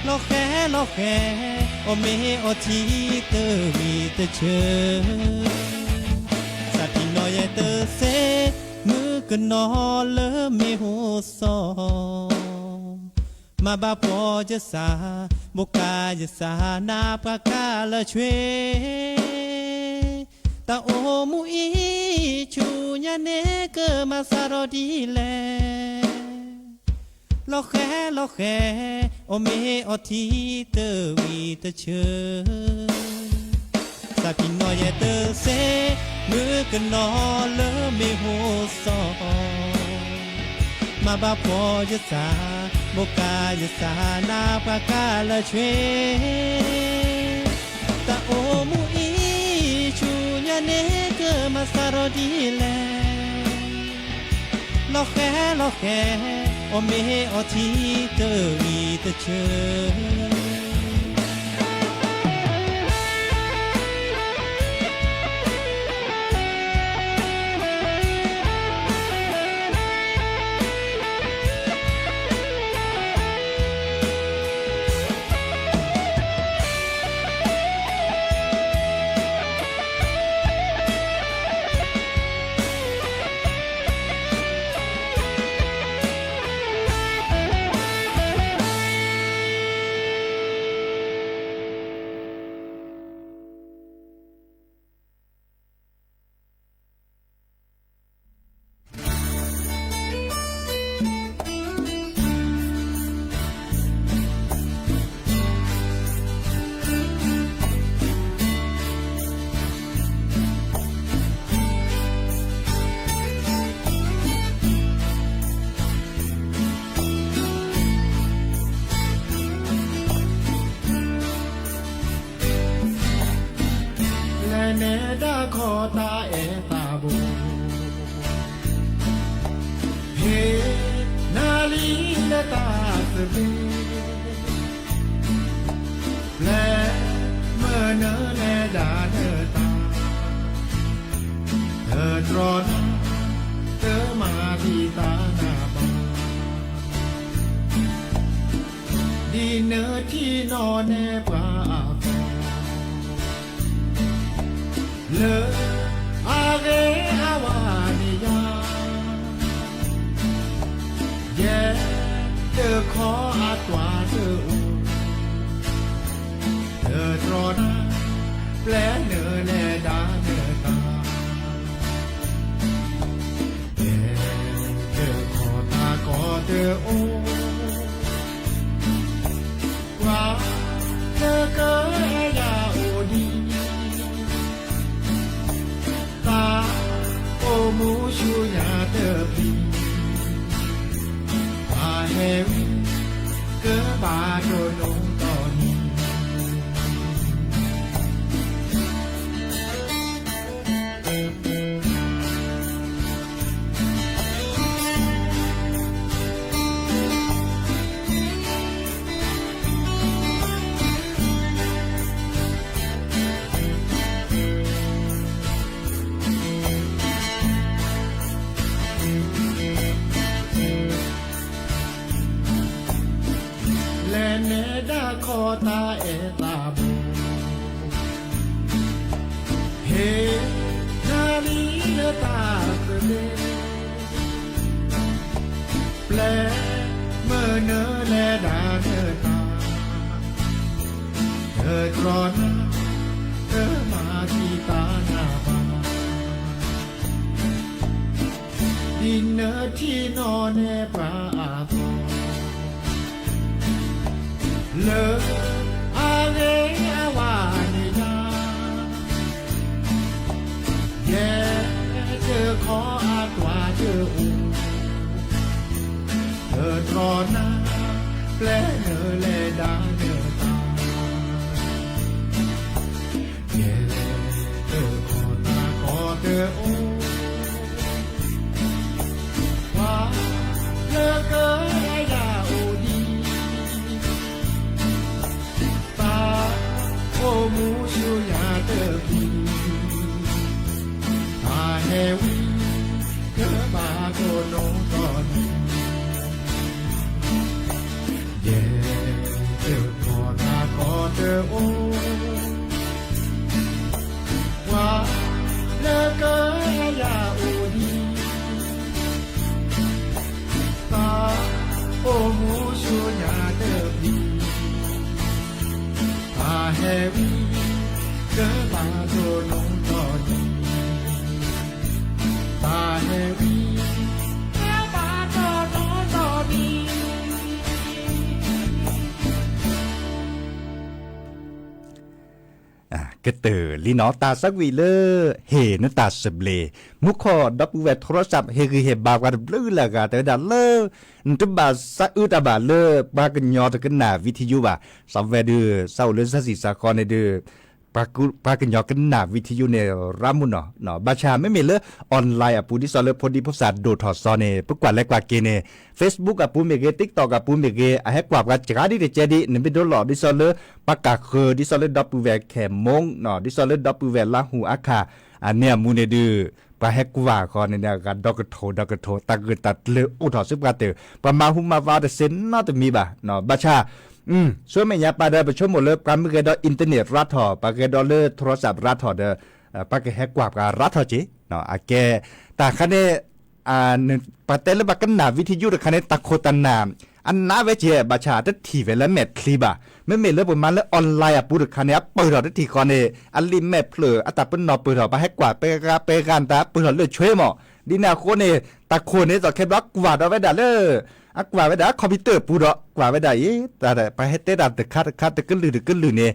လီၤဃဲလီၤဃဲ အီၣ်မ့ၤအီထံတဝံၤတဆၢ, သးပ့ၤနီၣ်ယဲတသ့ မုၣ်ကနီၤလၢမ့ၢ်ဟိစီၤ, မၤဘၣ်ဖှီၣ်ယစး ဘိးကါယစး နၢ်ပှၤကါလၢဆွ့, တၢ်အိၣ်မူအံၤ ဆူညါန့ၣ် ကမၤစၢ်ဒီးဒ်လဲၣ်, လီၤဃဲလီၤဃဲ အီၣ်မ့ၤအီထံတဝံၤတဆၢ, သးပ့ၤနီၣ်ယဲတသ့ မုၣ်ကနီၤလၢမ့ၢ်ဟိစီၤ, မၤဘၣ်ဖှီၣ်ယစး ဘိးကါယစး နၢ်ပှၤကါလၢဆွ့, တၢ်အိၣ်မူအံၤ ဆူညါန့ၣ် ကမၤစၢ်ဒီးဒ်လဲၣ်, လီၤဃဲလီၤဃဲ အီၣ်မ့ၤအီထံတဝံၤတဆၢ. တၢ်သဘျ့, ပျဲမနုၤလဲၤဒၣ်နတၢ်, တတြီနၤ, တမၤဒံးတၢ်နၢ်ဘၣ်, ဒ်နထံၣ်နီၣ်နဲပှၤအသီ လၢအဂ့ၤအဝါန့ၣ်ယၤ, ယဲတခီအကွၢ်တအိၣ်, တတြီနၤ, ပျဲနုၤလဲၤဒၣ်နတၢ်, ယဲတခီတၢ်ကီတအိၣ် ပှၤလၢကယၤအိၣ်ဒံး, တၢ်အိၣ်မူဆူညါတပျံၤ, ပဟဲဝံ, ကဘၣ်ဒိၣ်နီၢ်တီၢ်နီၢ် လဲၤနဲဒၣ်ခီတၢ်အဲၣ်တၢ်ဘီ, ဟ့ၣ်နၤလံလၢတၢ်သဘျ့, ပျဲမနုၤလဲၤဒၣ်နတၢ်, တတြီနၤ, တမၤဒံးတၢ်နၢ်ဘၣ် ဒ်နထံၣ်နီၣ်နဲပှၤအသီ, လၢအဂ့ၤအဝါန့ၣ်ယၤ, ယဲတခီအကွၢ်တအိၣ်, တတြီနၤ, ပျဲနုၤလဲၤဒၣ်နတၢ် ယဲတခီတၢ်ကီတအိၣ်, ပှၤလၢကယၤအိၣ်ဒံး, တၢ်အိၣ်မူဆူညါတပျံၤ, ပဟဲဝံ, ကဘၣ်ဒိၣ်နီၢ်တီၢ်နီၢ် ယဲတခီတၢ်ကီတအိၣ်, ပှၤလၢကယၤအိၣ်ဒံး, တၢ်အိၣ်မူဆူညါတပျံၤ, ပဟဲဝံ, ကဘၣ်ဒိၣ်နီၢ်တီၢ်နီၢ် ပဟဲဝံ, ကဘၣ်ဒိၣ်နီၢ်တီၢ်နီၢ် ကတၢၢ်လံနီၤ တၢ်သးဝံၣ်လၢ ဟ့ၣ်နတၢ်သဘျ့, မူခိၣ်ဒီပုၢ်ဝဲၢ် ထရီစး ဟ့ၣ်ဂံၢ်ဟ့ၣ်ဘါပှၤတဘျုးလၢအဂၤ တဲဝဲဒၣ်လၢ နတဘၣ်သးအုးတၢ်ဘၣ်လၢ ပှၤကညီတကနၣ်ဝံထံယိဘၣ်, စးဝဲဒုး စးအိၣ်လၢစၢ်စံၣ်စးဃီန့ၣ်ဒုး ပှၤကညီကနၣ်ဝံထံယိန့ၣ် ရးမုၢ်နီၤ, ဘၣ်ဆၣ်မ့မ့ၢ်လၢ online အပူၤ ဒ်သိးလၢဖိဒံဖိသၣ်ဒိၣ်ထီၣ်စီၤန့ၣ် ပကွၢ်လဲၤကွၢ်က့ၤန့ၣ် Facebook အပူၤမ့ၢ်ဂ့ၤ TikTok အပူၤမ့ၢ်ဂ့ၤ အဟဲကွၢ်ပှၤစှၤဒ်တကဲဒ် နမ့ၢ်ဒိလီၤ ဒ်သိးလၢ ပှၤကၢ်ဃၢၤ ဒ်သိးလၢဒီပုၢ်ဝဲၢ်ခဲၣ်မိၣ်နီၤ, ဒ်သိးလၢဒီပုၢ်ဝဲၢ်လါဟူအါခါ အန့ၣ်အမူန့ၣ်ဒုး ပှၤဟဲကွၢ်ဃီန့ၣ် အဂၤဒီကထိၣ်ဒီကထိၣ် တၢ်ဂ့ၢ်တၢ်ကျၢၤအိၣ်ထီၣ်ဆူပှၤတၢၢ် ပှၤမၤဟူမၤဝးတသ့နီတမံၤဘၣ်, ဘၣ်ဆၣ် ဆူမဲာ်ညါပာ်ဒီး ပဆိကမိၣ်လၢပှၤမ့ၢ်ဂဲၤဒီး internet ရးထီၣ် ပှၤဂဲၤဒီးလၢ ထရီစးရးထီၣ်ဒီး ပှၤကဟဲကွၢ်ပှၤရးထီၣ်က့ၤ, အကဲ တၢ်ခါန့ၣ် ပှၤတဲလၢပှၤကနၣ်ဝံထံယိတခါန့ၣ် တၢ်ခိၣ်တၢ်နၢ် အနးဝဲကဲ ဘၣ်ဆၣ်တထံၣ်ဝဲလၢမဲာ်ချံဘၣ်, မ့မ့ၢ်လၢပမၤလၢ online အပူၤတခါန့ၣ် အပၢၢ်ထီၣ်တထံၣ်ဃီန့ၣ် အလံာ်မဲာ်ဖျၢၣ် အတၢ်ပနီၣ်ပၢၢ်ထီၣ် ပှၤဟဲကွၢ်ပဲဂၤပဲဂၤနတၢ် အပၢၢ်ထီၣ်လၢဆွ့မး, ဒ်န့ၣ်အဃိန့ၣ် တၢ်ခိၣ်န့ၣ် သိးခဲဘျီကွၢ်ဒီးဝဲဒၣ်လၢ အကွၢ်ဝဲဒၣ် computer ပူၤဒီး ကွၢ်ဝဲဒၣ်အံၤ ပှၤဟဲတဲတၢ်တခါတခါ တကလုာ်တကလုာ်န့ၣ် ဒ်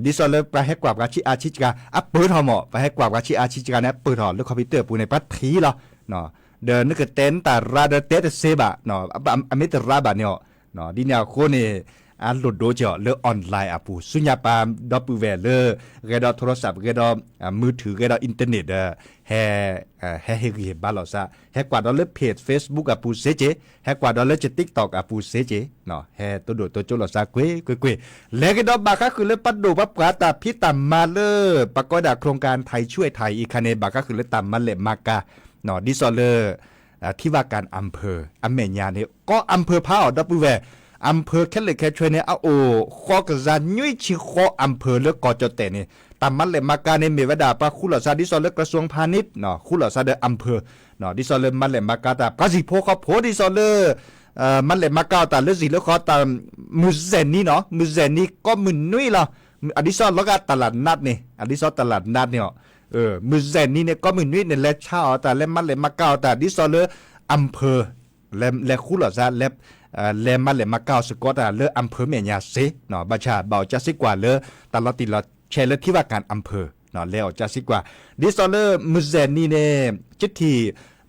သိးလၢပှၤဟဲကွၢ်ပှၤဆံးအါဆံးစှၤ အပၢၢ်ထီၣ်မး, ပှၤဟဲကွၢ်ပှၤဆံးအါဆံးစှၤန့ၣ် အပၢၢ်ထီၣ်လၢ computer အပူၤန့ၣ် ပှၤထံၣ်လီၤ, ဒီးနကတဲနတၢ်ရးဒီးတဲတသ့ဘၣ်, အမ့ၢ်တရးဘၣ်န့ၣ်အီၤ, ဒ်န့ၣ်အဃိန့ၣ် အလိၣ်ဒိက့ၤအီၤလၢ online အပူၤ ဆူညါပၢ်ဒီပုၢ်ဝဲၢ်လၢ ဂဲၤဒီး โทรศัพท์ ဂဲၤဒီး มือถือ ဂဲၤဒီး internet ဒီး ဟဲ ဟဲဟ့ၣ်ဂံၢ်ဟ့ၣ်ဘါလိာ်သး ဟဲကွၢ်ဒီးလၢ page Facebook အပူၤစ့က့ၤ, ဟဲကွၢ်ဒီးလၢ TikTok အပူၤစ့က့ၤ, ဟဲတိၢ်ဒိၣ်တိၢ်ကၠိလိာ်သးကွ့ၢ်ကွ့ၢ်ကွ့ၢ်, လဲၤကဒီးဘၣ်ဃးဃုာ်လၢပဒိၣ်ပှၤပှၤတၢ်ဖံးတၢ်မၤလၢ ပကိးဝဲဒၣ် โครงการไทยช่วยไทย အံၤခါန့ၣ် ဘၣ်ဃးဃုာ်လၢတၢ်မၤလဲၢ်မၤကၤ ဒ်သိးလၢ ထံဝၣ်ကၣ် อำเภอ အမဲာ်ညါန့ၣ် ကိး อำเภอ ဖးအီၤ ဒီပုၢ်ဝဲၢ်, อำเภอ ခဲလၢာ်ခဲဆ့န့ၣ် အအိၣ်ဃီကစၢ်နွံဆံဃီ อำเภอ လၢကီၢ်ကၠီၣ်တဲၣ်န့ၣ် တၢ်မၤလဲၢ်မၤကၤန့ၣ် မ့ၢ်ဝဲဒၣ်ပှၤဃူလိာ်သးဒ်သိးလၢ กระทรวงพาณิชย์ ဃူလိာ်သးဒီး อำเภอ ဒ်သိးလၢမၤလဲၢ်မၤကၤတၢ် ပှၤစံၣ်ဖိဃီဖိဒ်သိးလၢ မၤလဲၢ်မၤကၤအီၤတၢ်လၢစံၣ်လၢဃီတၢ် မုၢ်စဲၣ်နံၤနီၤ မုၢ်စဲၣ်နံၤကိးမုၢ်နွံလီၤ. အဒ်သိးလီၤဂာ် ตลาดนัด န့ၣ် အဒ်သိး ตลาดนัด န့ၣ်အီၤ မုၢ်စဲၣ်နံၤန့ၣ် ကိးမုၢ်နွံန့ၣ် လဲၤဆါအီၤတၢ် လဲၤမၤလဲၢ်မၤကၤအီၤတၢ် ဒ်သိးလၢ อำเภอ လဲၤဃူလိာ်သး လဲၤမၤလဲၢ်မၤကၤအီၤစ့ၢ်ကီးတၢ်လၢ อำเภอ မဲာ်ညါစ့ၢ် ဘၣ်ဆၣ်ဘၣ်အီၣ်ကၢစ့ကွၢ်လၢ တၢ်လီၤတံၢ်လီၤဆဲးလၢထံဝၣ်ကၣ် อำเภอ လဲၤအီၣ်ကၢစ့ကွၢ် ဒ်သိးလၢမုၢ်စဲၣ်နံၤန့ၣ် ကထံၣ်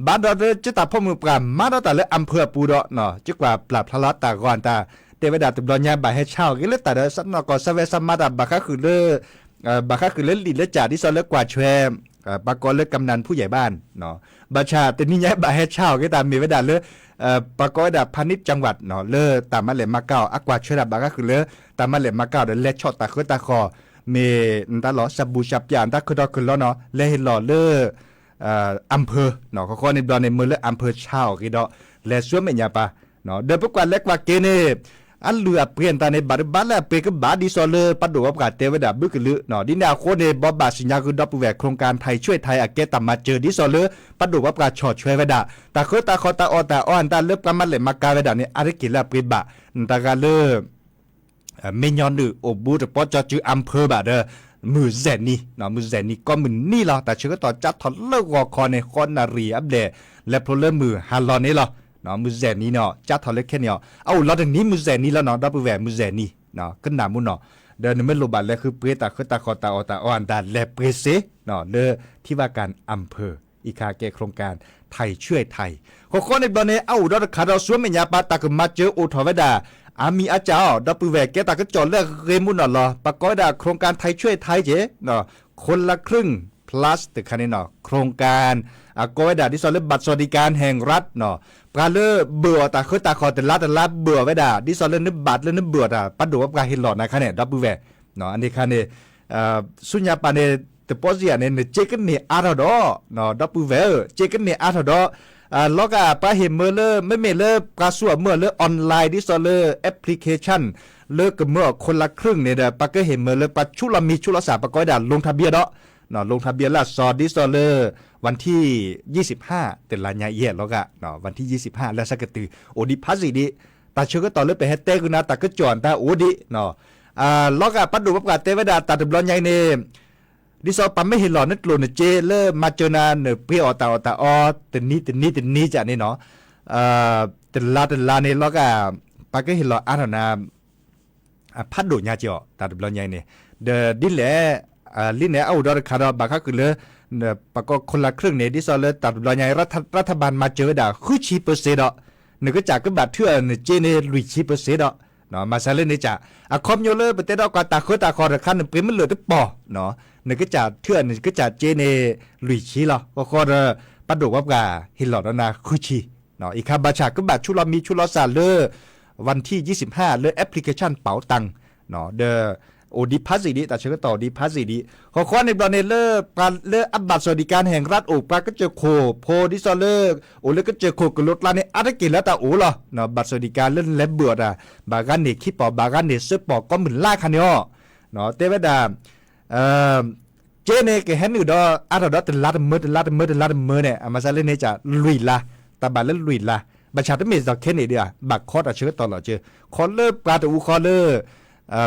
ဘၣ်ဒီးလၢကၠ့တၢ်ဖိမုၣ်ပှၢ်မၤဒီးတၢ်လၢ อำเภอ အပူၤဒီး ကၠ့ကွၢ်ပျၢ်ဖျါလီၤတၢ်ဂီၤတၢ် တဲဝဲဒၣ်တဘျီညါဘၣ်ဟဲဆါအီၤဂ့ၤလၢတၢ်ဒီး စးနီၢ်ကီၢ်စးဝဲစးမၤတၢ်ဘၣ်ဃးဃုာ်လၢ ဘၣ်ဃးဃုာ်လၢလံာ်လၢကၠၢ် ဒ်သိးလၢကွၢ်ထွဲ ပှၤကိးလၢ กำนันผู้ใหญ่บ้าน ဘၣ်ဆၣ်တနံၤညါဘၣ်ဟဲဆါအီၤဂ့ၤတၢ်မ့ၢ်ဝဲဒၣ်လၢ ပှၤကိးဝဲဒၣ် พาณิชย์จังหวัด လၢတၢ်မၤလဲၢ်မၤကၤအီၤ အကွၢ်ထွဲတၢ်ဘၣ်ဃးဃုာ်လၢ တၢ်မၤလဲၢ်မၤကၤအီၤဒီး လဲၤဆီၣ်တၢ်ဃၢတၢ်ဃီၤ မ့ၢ်နတၢ်လီၤ စၢဘူၣ်စၢပၠး နတၢ်ခၢၣ်ထီၣ်ခၢၣ်လီၤနီၤ လဲၤဟ့ၣ်လီၤလၢ อำเภอ ဃီဃီန့ၣ်ဘျီန့ၣ် မ့ၢ်လၢ อำเภอ ဆါအီၤဂ့ၤဒီး လဲၤဆူမဲာ်ညါပၢ် ဒီးပကွၢ်လဲၤကွၢ်က့ၤန့ၣ် အလုၢ်အပှ့ၤအတၢ်န့ၣ် ဘၣ်တဘၣ်လၢအပှ့ၤကဘၣ်ဒ်သိးလၢပဒိၣ်ပှၤပှၢ်တဲဝဲဒၣ်ဘုကလုာ် ဒ်န့ၣ်အဃိန့ၣ် ဘီဘၣ်စံၣ်ညါဃုာ်ဒီပုၢ်ဝဲၢ် โครงการไทยช่วยไทย အကဲတၢ်မၤစၢၤဒ်သိးလၢ ပဒိၣ်ပှၤပှၢ်ဆီၣ်ထွဲဝဲဒၣ် တၢ်ဃၢတၢ်ဃီၤတၢ်အီၣ်တၢ်အီအတၢ်လၢပှၤမၤလဲၢ်မၤကၤဝဲဒၣ်န့ၣ် အါတက့ၢ်လၢအပှ့ၤဘၣ် နတၢ်ဂၤလၢ မ့ၢ်ညီနုၢ်အိၣ်ဘူးတပီၢ်ကၠီစု อำเภอ ဘၣ်ဒီး မုၢ်စဲၣ်နံၤ မုၢ်စဲၣ်နံၤကိးမုၢ်နံၤလီၤ တၢ်ဆၢကတီၢ်ကၠါထီၣ်လၢဂီၤခီန့ၣ် ဃီနၣ်ရံၣ်အဘျဲၣ် လဲၤဖျိလၢမုၢ်ဟါလီၤန့ၣ်လီၤ မုၢ်စဲၣ်နံၤန့ၣ် ကၠါထီၣ်လၢခဲန့ၣ်အီၤ အအိၣ်လီၤတနံၤမုၢ်စဲၣ်နံၤလီၤနီၤ ဒီပုၢ်ဝဲၢ် မုၢ်စဲၣ်နံၤ ကနၣ်မူနီၤ ဒီးနမ့ၢ်လိၣ်ဘၣ်လဲၤဃုပှ့ၤတၢ်ဃၢတၢ်ဃီၤတၢ်အီၣ်တၢ်အီအတၢ် လဲၤပှ့ၤစ့ လၢထံဝၣ်ကၣ် อำเภอ အံၤခါကဲ โครงการไทยช่วยไทย ဃီဃီန့ၣ်ဘျီန့ၣ် အအိၣ်ဒီးတခါဒီးဆူမဲာ်ညါပၢ် တၢ်ကမၤစၢၤအိၣ်ထီၣ်ဝဲဒၣ် အါမံၤအါစၢ်အီၤ ဒီပုၢ်ဝဲၢ် ကဲတၢ်ကစီၣ်လၢအဂ့ၤမူနီၢ်လီၤ ပကိးဝဲဒၣ် โครงการไทยช่วยไทย က့ คนละครึ่ง plus တခါန့ၣ်နီၤ โครงการ အကိးဝဲဒၣ်ဒ်သိးလၢ บัตรสวัสดิการแห่งรัฐ ပှၤလၢဘၢၣ်အီၤတၢ်ဃၢတၢ်ဃီၤတလါတလါဘၢၣ်အီၤဝဲဒၣ် ဒ်သိးလၢနဘၣ်လၢနဘၢၣ်အီၤတၢ် ပဒိၣ်ပှၤပှၢ်ဟ့ၣ်လီၤနၤခါန့ၣ် ဒီပုၢ်ဝဲၢ် အန့ၣ်ခါန့ၣ် ဆူညါပၢ်န့ၣ် တပီၢ်စံးယၤန့ၣ် နစ့ကန့ၢ်အါထီၣ်ဒီး ဒီပုၢ်ဝဲၢ်ဧၢ စ့ကန့ၢ်အါထီၣ်ဒီး လီၤဂာ်ပှၤဟ့ၣ်မၢလၢ မ့မ့ၢ်လၢပှၤဆူၣ်အမၢလၢ online ဒ်သိးလၢ application လၢကမၢအီၤ คนละครึ่ง န့ၣ်ဒီး ပှၤကဟ့ၣ်မၢလၢပှၤဆူးလီၤမံၤဆူးလီၤစၢ် ပှၤကိးဝဲဒၣ် ลงทะเบียน ဒီး ลงทะเบียน လၢအစီၤ ဒ်သိးလၢ วันที่ ยี่สิบห้า တလါညါအံၤ လီၤဂာ် วันที่ ยี่สิบห้า လၢဆၢကတုၤ အိၣ်ဒံးဖးစံးဒံး တၢ်ဆၢကတီၢ်လၢပဟဲတဲဂုာ်နၤတၢ်ကစီၣ်တၢ်အိၣ်ဒံး လီၤဂာ်ပဒိၣ်ပှၤပှၢ်တဲဝဲဒၣ်တၢ်တဘျီညါအံၤန့ၣ် ဒ်သိးပှၤမ့ၢ်ဟ့ၣ်လီၤနကျိၣ်နစ့လၢမၤစၢၤနၤ နပှ့ၤအီၣ်တၢ်အီၣ်တၢ်အီ တနံၤတနံၤတနံၤကန့ၣ်နီၤ တလါတလါန့ၣ် လီၤဂာ် ပှၤကဟ့ၣ်လီၤအါထီၣ်နၤ ဖးဒိၣ်ညါက့အီၤ တၢ်တဘျီညါအံၤန့ၣ် ဒီးဒ်လဲၣ် လံန့ၣ် အအိၣ်ဒီးတခါဒီး ဘၣ်ဃးဃုာ်လၢ ပှၤကိး คนละครึ่ง န့ၣ် ဒ်သိးလၢတၢ်တဘျီညါအံၤ รัฐบาลမၤစၢၤဝဲဒၣ် ဃုဆံ percent ဒီး နကစၢ်ကဘၣ်ထုးအီၤနစ့န့ၣ် လွံၢ်ဆံ percent ဒီး မၤစၢၤလၢန့ၣ်ကၢ် အခီပညီလၢပတဲဒီးကွၢ်တၢ်ဃၢတၢ်ဃီၤတခါ နပှ့ၤမ့ၢ်လၢာ်တပီၢ် နကစၢ်ထုးအီၤနကစၢ်စ့န့ၣ် လွံၢ်ဆံလီၤ ဃီဃီဒီး ပဒိၣ်ပှၤပှၢ်ဟ့ၣ်လီၤဒီးနၤ ဃုဆံ အံၤခါဘၣ်ဆၣ် ကဘၣ်ဆူးလီၤမံၤဆူးလီၤစၢ်လၢ วันที่ ยี่สิบห้า လၢ application เป๋าตัง ဒီး အိၣ်ဒံးဖးစံးဒံး တၢ်ဆၢကတီၢ်အိၣ်ဒံးဖးစံးဒံး ဃီဃီန့ၣ်ဘျီန့ၣ်လၢ ပှၤလၢအ บัตรสวัสดิการแห่งรัฐ အိၣ် ပှၤကစၢၢ်ခိၣ်ဖိ ဒ်သိးလၢ အိၣ်လၢကစၢၢ်ခိၣ်ကလိကျါန့ၣ် အါတက့ၢ်လၢတၢ်အိၣ်လီၤ บัตรสวัสดิการ လၢနလဲၤဘၢၣ်အီၤတၢ် ဘၣ်ဂၤန့ၢ်ခံပီၢ် ဘၣ်ဂၤန့ၢ်သၢပီၢ် ကိးမုၢ်လါခါန့ၣ်အီၤ တဲဝဲဒၣ် က့န့ၣ် ကဟဲနုာ်ဒီးအါထီၣ်ဒီးတလါတမၢ တလါတမၢ တလါတမၢန့ၣ် အမၤစၢၤလၢန့ၣ်ကၢ် လွံၢ်လါ တၢ်ဘၣ်လၢလွံၢ်လါ ဘၣ်ဆၣ်တမ့ၢ်ဒ်သိးခဲန့ၣ်ဒံးဧါ ဘၣ်ခီတၢ်ဆၢကတီၢ်လီၤကၢ ခီလၢပှၤတအူခီလၢ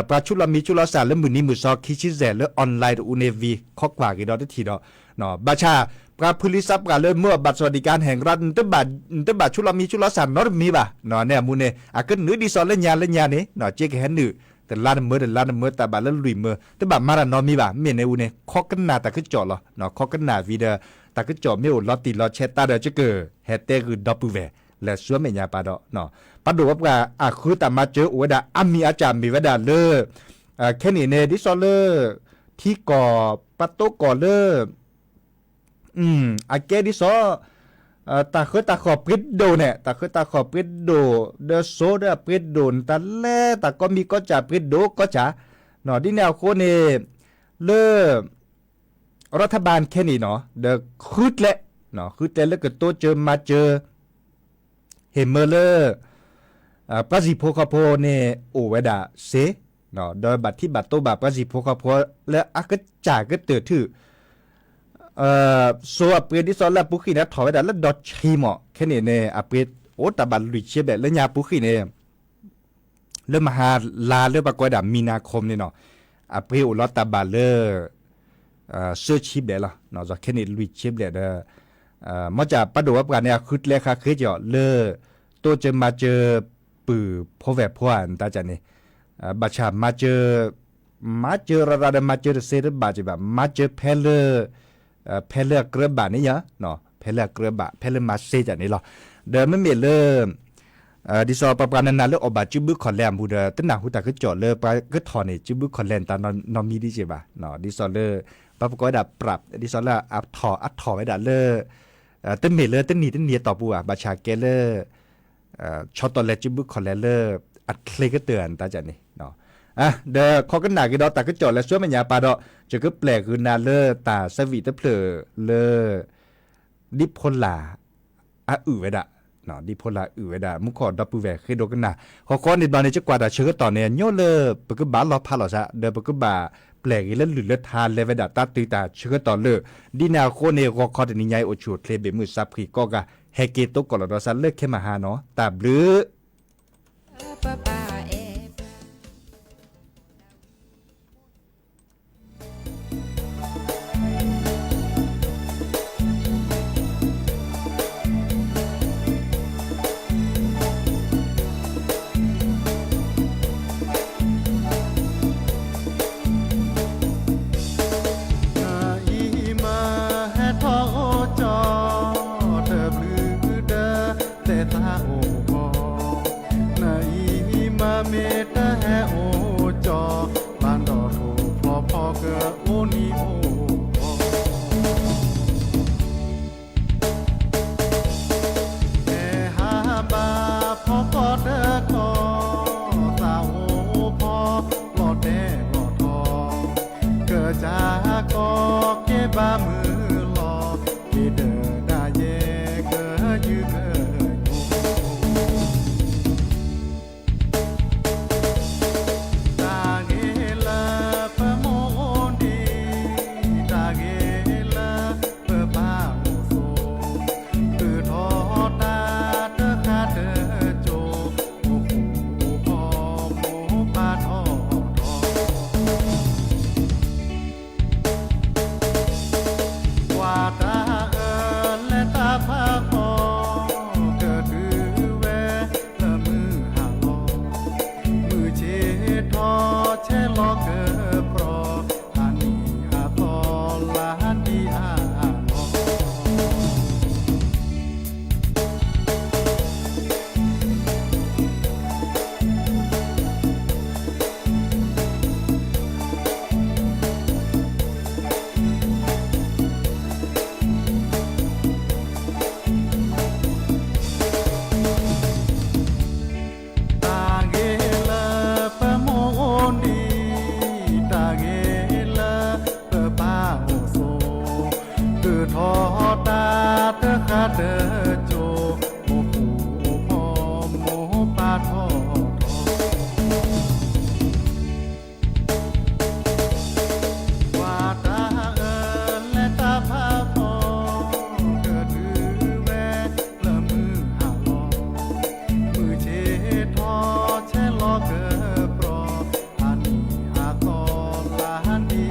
ပှၤဆူးလီၤမံၤဆူးလီၤစၢ်လၢမုၢ်နံၤမုၢ်သီခံဆံယဲၢ်လၢ online တအူန့ၣ် ဝံၤခီကွၢ်က့ၤဒီးတထံၣ်ဒီး ဘၣ်ဆၣ် ပှၤဖုလံသးပှၢ်လၢမၢအီၤ บัตรสวัสดิการแห่งรัฐ နတဘၣ်ဆူးလီၤမံၤဆူးလီၤစၢ်နီတမံၤဘၣ် န့ၣ်အမူန့ၣ် အကနုာ်ဒ်သိးလၢညါလၢညါန့ၣ် က့ကဟဲနုာ် တလါတမၢ တလါတမၢ တၢ်ဘၣ်လၢလွံၢ်မၢ တဘၣ်မၤတၢ်နီတမံၤဘၣ် မ့ၢ်န့ၣ်အူန့ၣ် ခီကနၣ်တၢ်ကစီၣ်လီၤ ခီကနၣ်ဝံၤဒီး တၢ်ကစီၣ်မ့ၢ်အိၣ်လီၤတံၢ်လီၤဆဲးတၢ်ဒီး ကကဟဲတဲဂုာ်ဒီပုၢ်ဝဲၢ် လဲၤဆူမဲာ်ညါပၢ်ဒီး ပှၤဒိၣ်ပှၤပှၢ်အဃုတၢ်မၤစၢၤအိၣ်ဝဲဒၣ် အါမံၤအါစှၤမ့ၢ်ဝဲဒၣ်လၢ ခဲနံၣ်န့ၣ် ဒ်သိးလၢ ထံကီၢ် ပှၤတိကီၢ်လၢ အကဲဒ်သိး တၢ်ဃၢတၢ်ဃီၣ်ပှ့ၤဒိၣ်န့ၣ် တၢ်ဃၢတၢ်ဃီၣ်ပှ့ၤဒိၣ် ဒီးစိဒီးအပှ့ၤဒိၣ်န့ၣ် တၢ်လဲၤတၢ်ကိးမံၤကိးစၢ်ပှ့ၤဒိၣ်ကိးစၢ်, ဒ်န့ၣ်အဃိန့ၣ် လၢ ရထဘၢၣ်ခဲနံၣ်နီၤ ဒီးဃုကျဲ, ဃုကျဲလၢကတိစၢၤမၤစၢၤ ဟ့ၣ်မၢလၢ ပှၤစံၣ်ဖိဃီဖိန့ၣ် အိၣ်ဝဲဒၣ်စ့, ဒီးဘၣ်ထံၣ်ဘၣ်တိဘၣ်ပှၤစံၣ်ဖိဃီဖိ လၢအကစၢ်ကတၢၢ်ထံၣ် စိအပှ့ၤဒ်သိးလၢအပူၤဃံၣ်န့ၣ် ထီၣ်ဝဲဒၣ်လၢဒီးဆံမး ခဲနံၣ်န့ၣ် အပှ့ၤအိၣ်တၢ်ဘၣ်လွံၢ်ဆံဘျဲၣ် လၢညါအပူၤဃံၣ်န့ၣ် လၢမဟါလါလၢပှၤကိးဝဲဒၣ် မံနၤခိမ်န့ၣ်နီၤ အပှ့ၤအိၣ်လီၤတၢ်ဘၣ်လၢ သၢဆံဘျဲၣ်လီၤ. ခဲနံၣ်လွံၢ်ဆံဘျဲၣ်ဒီး မ့ၢ်စၢ်ပှၤဒိၣ်ပှၤပှၢ်န့ၣ် အဃုကျဲဃါဃ့ကီးလၢ တိစၢၤမၤစၢၤ ပုၢ်ဖိဝဲၢ်ဖိဧါ နတၢ်ကန့ၣ် ဘၣ်ဆၣ်မၤစၢၤ မၤစၢၤရၤရၤဒီးမၤစၢၤတသ့တဘၣ်က့ၤဘၣ် မၤစၢၤဖဲလၢ ဖဲလၢအကြၢးဘၣ်န့ၣ်ယါ, ဖဲလၢအကြၢးဘၣ် ဖဲလၢမၤစ့ကန့ၣ်လီၤ. ဒီးမ့မ့ၢ်လၢ ဒ်သိးပှၤပှၤနးနးလၢအီၣ်ဘၣ်စုဘုခီၣ်လဲၢ်အမူဒီး တနၢ်ဟူတၢ်ကစီၣ်လၢပှၤကထီၣ်န့ၣ် စုဘုခီၣ်လဲၢ်န့ၣ်တၢ်နီတမံၤဒံးက့ၤဘၣ်, ဒ်သိးလၢ ပှၤပကိးဝဲဒၣ် ပြၣ် ဒ်သိးလၢအထီၣ်အထီၣ်ဝဲဒၣ်လၢ တမ့ၢ်လၢတနံၤတနံၤအတီၢ်ပူၤဘၣ် ဘၣ်ဆၣ်ကဲလၢ ဆီတီလဲၤစုဘုခီၣ်လဲၢ်လၢ အချ့ကတၢၢ်ဧါ နတၢ်ကန့ၣ် ဒီးခီကနၣ်က့ၤဒီးတၢ်ကစီၣ်လၢဆူမဲာ်ညါပၢ်ဒီး ယကပျဲၢ်ဃုာ်နၤလၢတၢ်ဆၢဝံၣ်တဖျၢၣ်လၢ ဒ်ဖိလာ် အအုၣ်ဝဲဒၣ်, ဒ်ဖိလာ်အုၣ်ဝဲဒၣ် မူခိၣ်ဒီပုၢ်ဝဲၢ်ဃ့ဒိကနၣ် ဃီဃီန့ၣ်ဘျီန့ၣ် ကကွၢ်တၢ်ဆၢကတီၢ်န့ၣ် ညိလၢပကဘၣ်လီၤဖးလီၤစး ဒီးပကဘၣ်ပျဲၢ်ဂ့ၤလၢလုၢ်လၢထါလဲၤဝဲဒၣ်တၢ်တုၤတၢ်ဆၢကတီၢ်လၢ ဒ်န့ၣ်အဃိန့ၣ် ဂီၤခီတနံၤညါအံၤ အိၣ်ဆူၣ်အိၣ်ချ့ဘၣ်မုၢ်စးဖှံၣ်ကိးဂၤ ဟဲက့ၤသကိးလီၤဒီးစးလၢခဲမဟါနီၤ တၢ်ဘျုးနအံၤမ့ၢ်ဟဲထီၣ်အိၣ်ကၠီ တဘျုးဒီး သဲးသးအိၣ်ဂီၢ်, နအံၤမ့ၢ်မ့ၢ်တဟဲအိၣ်ကၠီ, ဘၣ်ဒီးထိၣ်ဖျီဖီကအိၣ်နံၤအိၣ်ဂီၢ် ဟဲဟးဘၣ်ဖီကီၢ်တကီၢ်, သးအိၣ်ဖီလီၤတဲာ်လီၤထီ, ကစၢ်ကီၢ်က့ၤဘၣ်မုၢ်လီၤ, က့ၤဒီးဒၣ်ယဲကယုၢ်ကယိ တၢ်ဂ့ၤလၢပမိၢ်အိၣ်ဒံး, တၢ်ဂ့ၤလၢပပၢ်အိၣ်ဆိး, ကုၢ်ထီၣ်တၢ်တဃၣ်တကၠိ, အိၣ်ဃူအိၣ်ဖိးမိၢ်ပၢ်ထီၣ်ထီ ကွၢ်တၢ်အၢလဲၤတၢ်ဖးဖီ, ကတုၤဝဲလၢမုၢ်ဟါလီၤ, မုၢ်ဆ့ၣ်ထီၣ်ဆဲးလီၤကပြီၤ, အနံၣ်အသီလါဒံးအါလီၤ တၢ်ဂ့ၤလၢပမိၢ်အိၣ်ဒံး, တၢ်ဂ့ၤလၢပပၢ်အိၣ်ဆိး, ကုၢ်ထီၣ်တၢ်တဃၣ်တကၠိ, အိၣ်ဃူအိၣ်ဖိးမိၢ်ပၢ်ထီၣ်ထီ ကွၢ်တၢ်အၢလဲၤတၢ်ဖးဖီ, ကတုၤဝဲလၢမုၢ်ဟါလီၤ, မုၢ်ဆ့ၣ်ထီၣ်ဆဲးလီၤကပြီၤ, အနံၣ်အသီလါဒံးအါလီၤ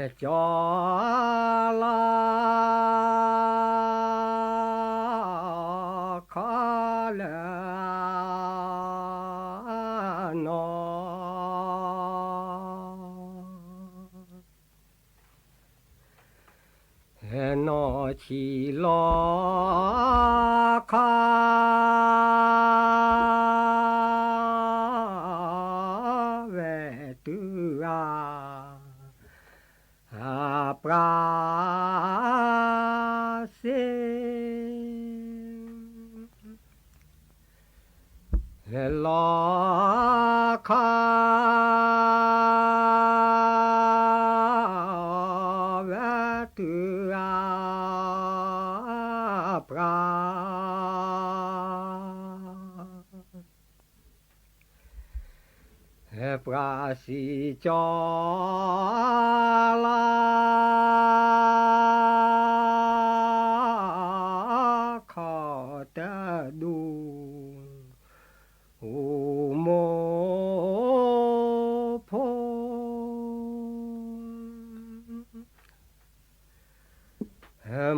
ကၠီလီၤခီလၢ နီၢ် နီၢ်ဆံးလီၤ ခီ ဝဲတုၤအ အပြၢ်စ့ လီၤခီ ဝဲတုၤအ ပြၢ် ပြၢ်စံၣ်ကၠီ လီၤ ခီတဒူၣ် မိၢ်ဖိ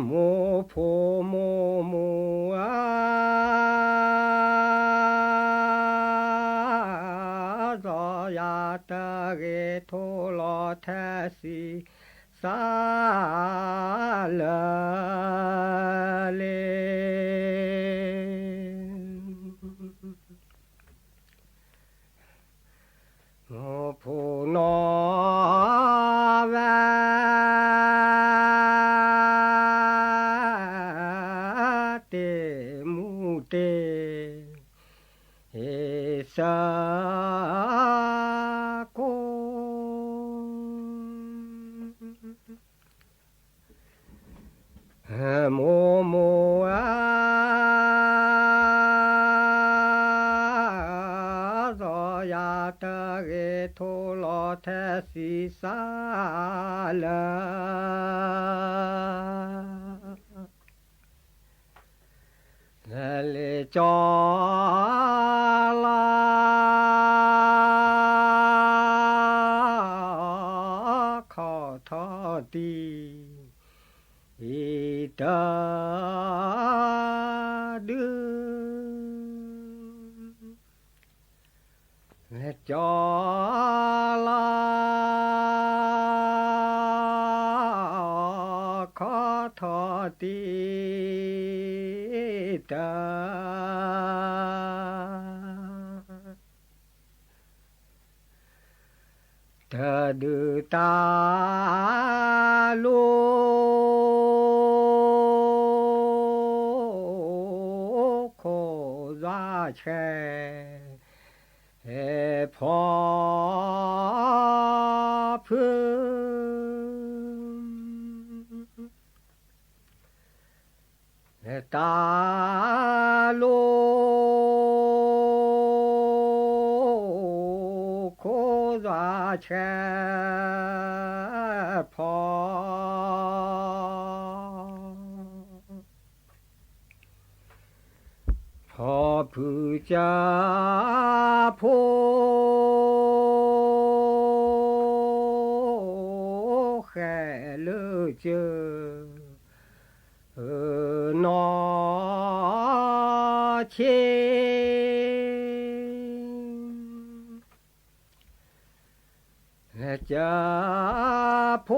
မိၢ်ဖိမိၢ်မိၢ်ဧၢ, စီၤယၤတဂ့ၤထိၣ်လီၤထဲစံးစၢ်လၢာ်လံ မိၢ်ဖိနီၢ်ဝဲ တ့ၢ်မူတ့ၢ် ဟ့ၣ်စၢကိ မိၢ်မိၢ်ဧၢ, စီၤယၤတဂ့ၤထိၣ်လီၤထဲစံးစၢ်လၢာ် လၢလ့ၣ်ကၠီလီၤ ခီထီၣ်တံၢ် အံၤတဒု လၢကၠီလီၤ ခီထီၣ်တံၢ်တ တဒုးတၢ် လီၤ ခိၣ်ယွၤဆဲး ဖီဖု တၢ်လီၤ ခိၣ်ယွၤဆဲး ဖီ ဖီဖုကၢ ဖိ ဃဲလၢကၢ နီၢ်ဆံး ကၢ ဖိ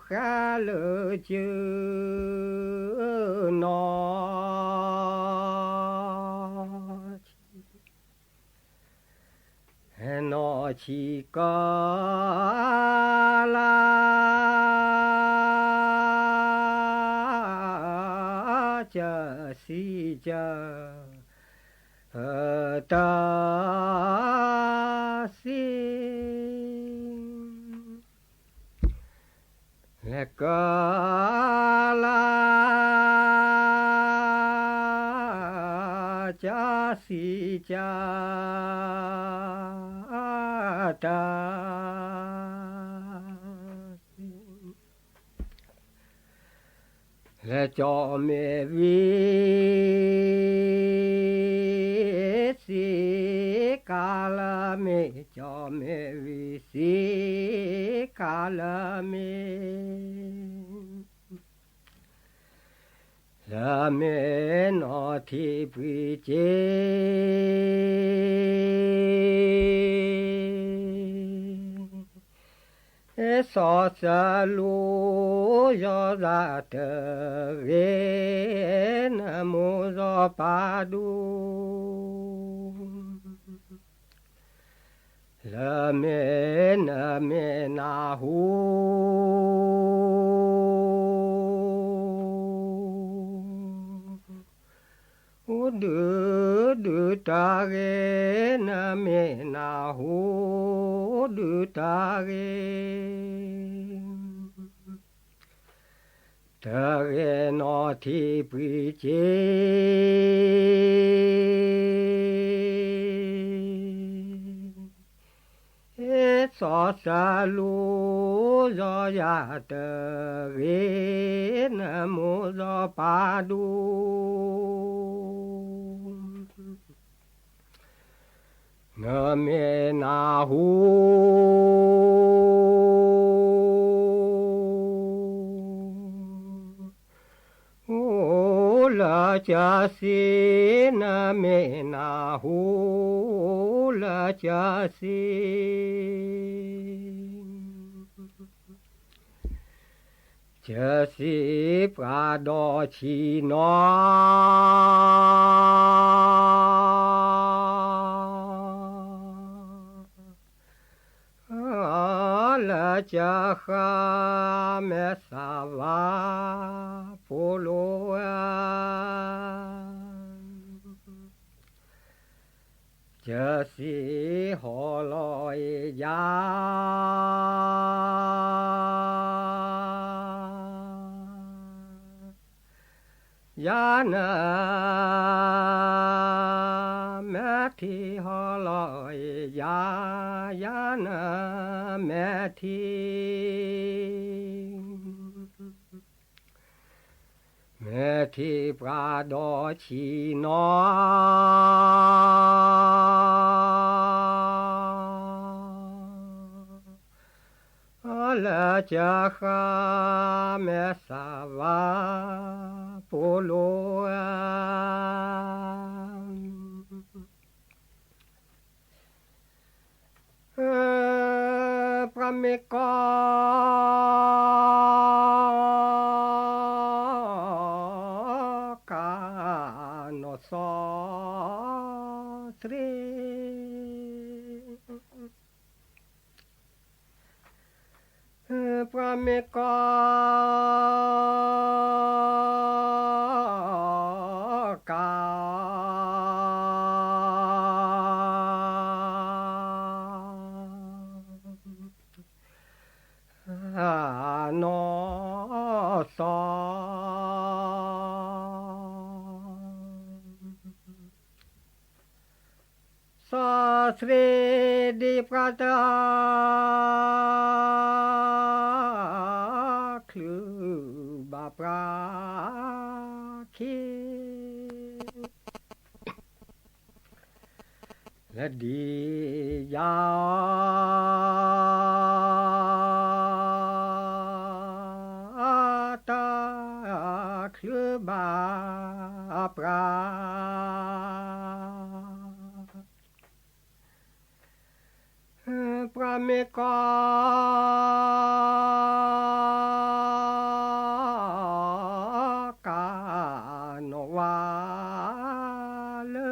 ဃဲလၢကၢ နီၢ် နီၢ်ဆံးကၢ လၢ ကၢစံၣ်ကၢ တၢ် စံၣ် လၢကၢ လၢ ကၢစံၣ်ကၢ တၢ် လၢကၠီမ့ၢ်ဝံၤ စံးကၢ်လၢ မ့ၢ်ကၠီမ့ၢ်ဝံၤစံးခါလၢမ့ၢ် လၢမ့ၢ်နီၢ်ထံပှံၤက့ စီၤစလူယီၤဒၣ်တဂ့ၤ နမိၢ်စီၤပၤဒူ လၢမ့ၢ်နမ့ၢ်နၢ်ဟူ ဟူဒုးဒုးတၢ်ဂ့ၤ နမ့ၢ်နၢ်ဟူဒုးတၢ်ဂ့ၤ တဂ့ၤနီၢ်ထံပှံၤက့ စီၤစလူယီၤယၤတဂ့ၤ နမိၢ်စီၤပၤဒူ နမ့ၢ်နၢ်ဟူ လၢကစံး နမ့ၢ်နၢ်ဟူ လၢကစံး ကစံးပှၤဒီးဆံးနီၤ လၢကဃၢ မဲာ်ဆၣ်ဝါ ပိာ်လိာ်ဧၢ ကစံးဟီၣ်လီၤအံၤယၤ ယၤန မဲာ်ထံဟီၣ်လီၤအံၤယၤ ယၤန မဲာ်ထံ မဲာ်ထံပှၤဒီးဆံးနီၤ လၢကဃၢ မဲာ်ဆၣ်ဝါ ပိာ်လိာ်ဧၢ ပှၤမ့ၢ်ကီ ကၤနီၢ်စီၤသရ့ ပှၤမ့ၢ်ကီ ကၤ နီၢ်စီၤ စီၤသရ့ ဒ်ပှၤတချုးဘၣ်ပှၤခံ လၢဒ်ယၤ တချုးဘၣ်ပှၤ ပှၤမ့ၢ်ကီ ကၤနီၢ်ဝါလၢ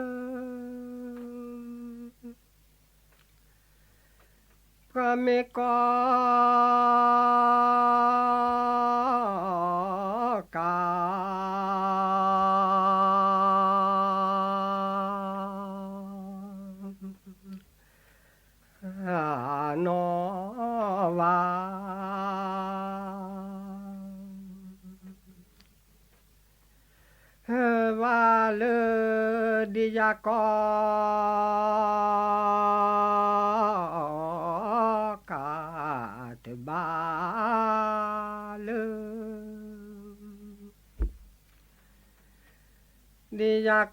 ပှၤမ့ၢ်ကီ ကၤ နီၢ်ဝါ ဝါလၢဒ်ယၤကီ ကၤတဘၣ်လၢ ဒ်ယၤ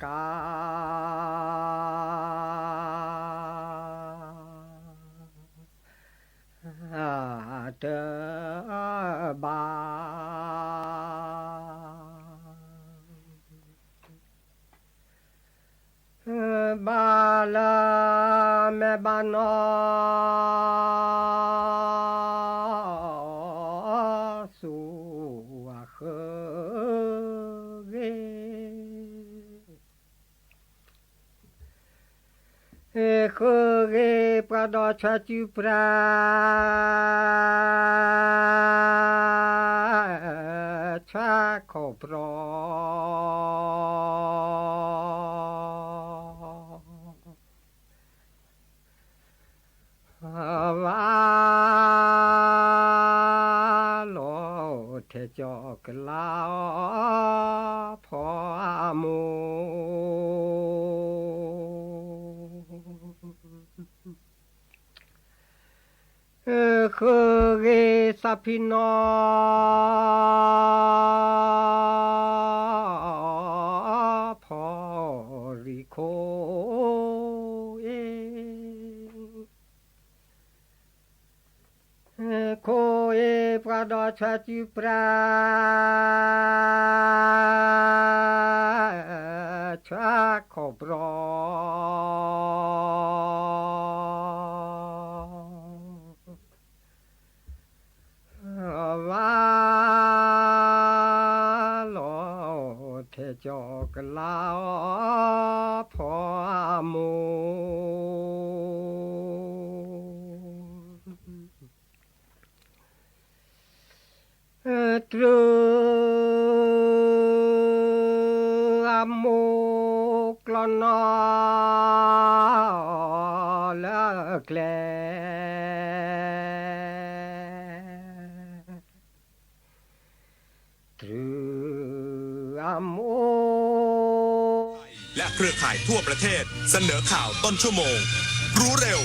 ကီ တဘၣ် ဘၣ်လၢမဲာ်ဘၣ်နီၢ် သူအဃၢၤဂ့ၤ ဃၢၤဂ့ၤပှၤဒီးဆၢစုပြၢ ဆၢခိၣ်ပြီ ဝါလီၤထဲကၠီကလးအီၤ ဖီအမိၢ် ဃၢၤဂ့ၤသးဖံနီၢ် ဖီရံခိၣ်အ့ ခိၣ်အ့ပှၤဒီးဆၢစုပြၢ ဆၢခိၣ်ပြီ ဝါလီၤထဲကၠီကလးအီၤ ဖီအမိၢ် တြူအမိၢ်ကျီနီၢ်လၢကျဲ တြူအမိၢ် และเครือข่ายทั่วประเทศ เสนอข่าวต้นชั่วโมง รู้เร็ว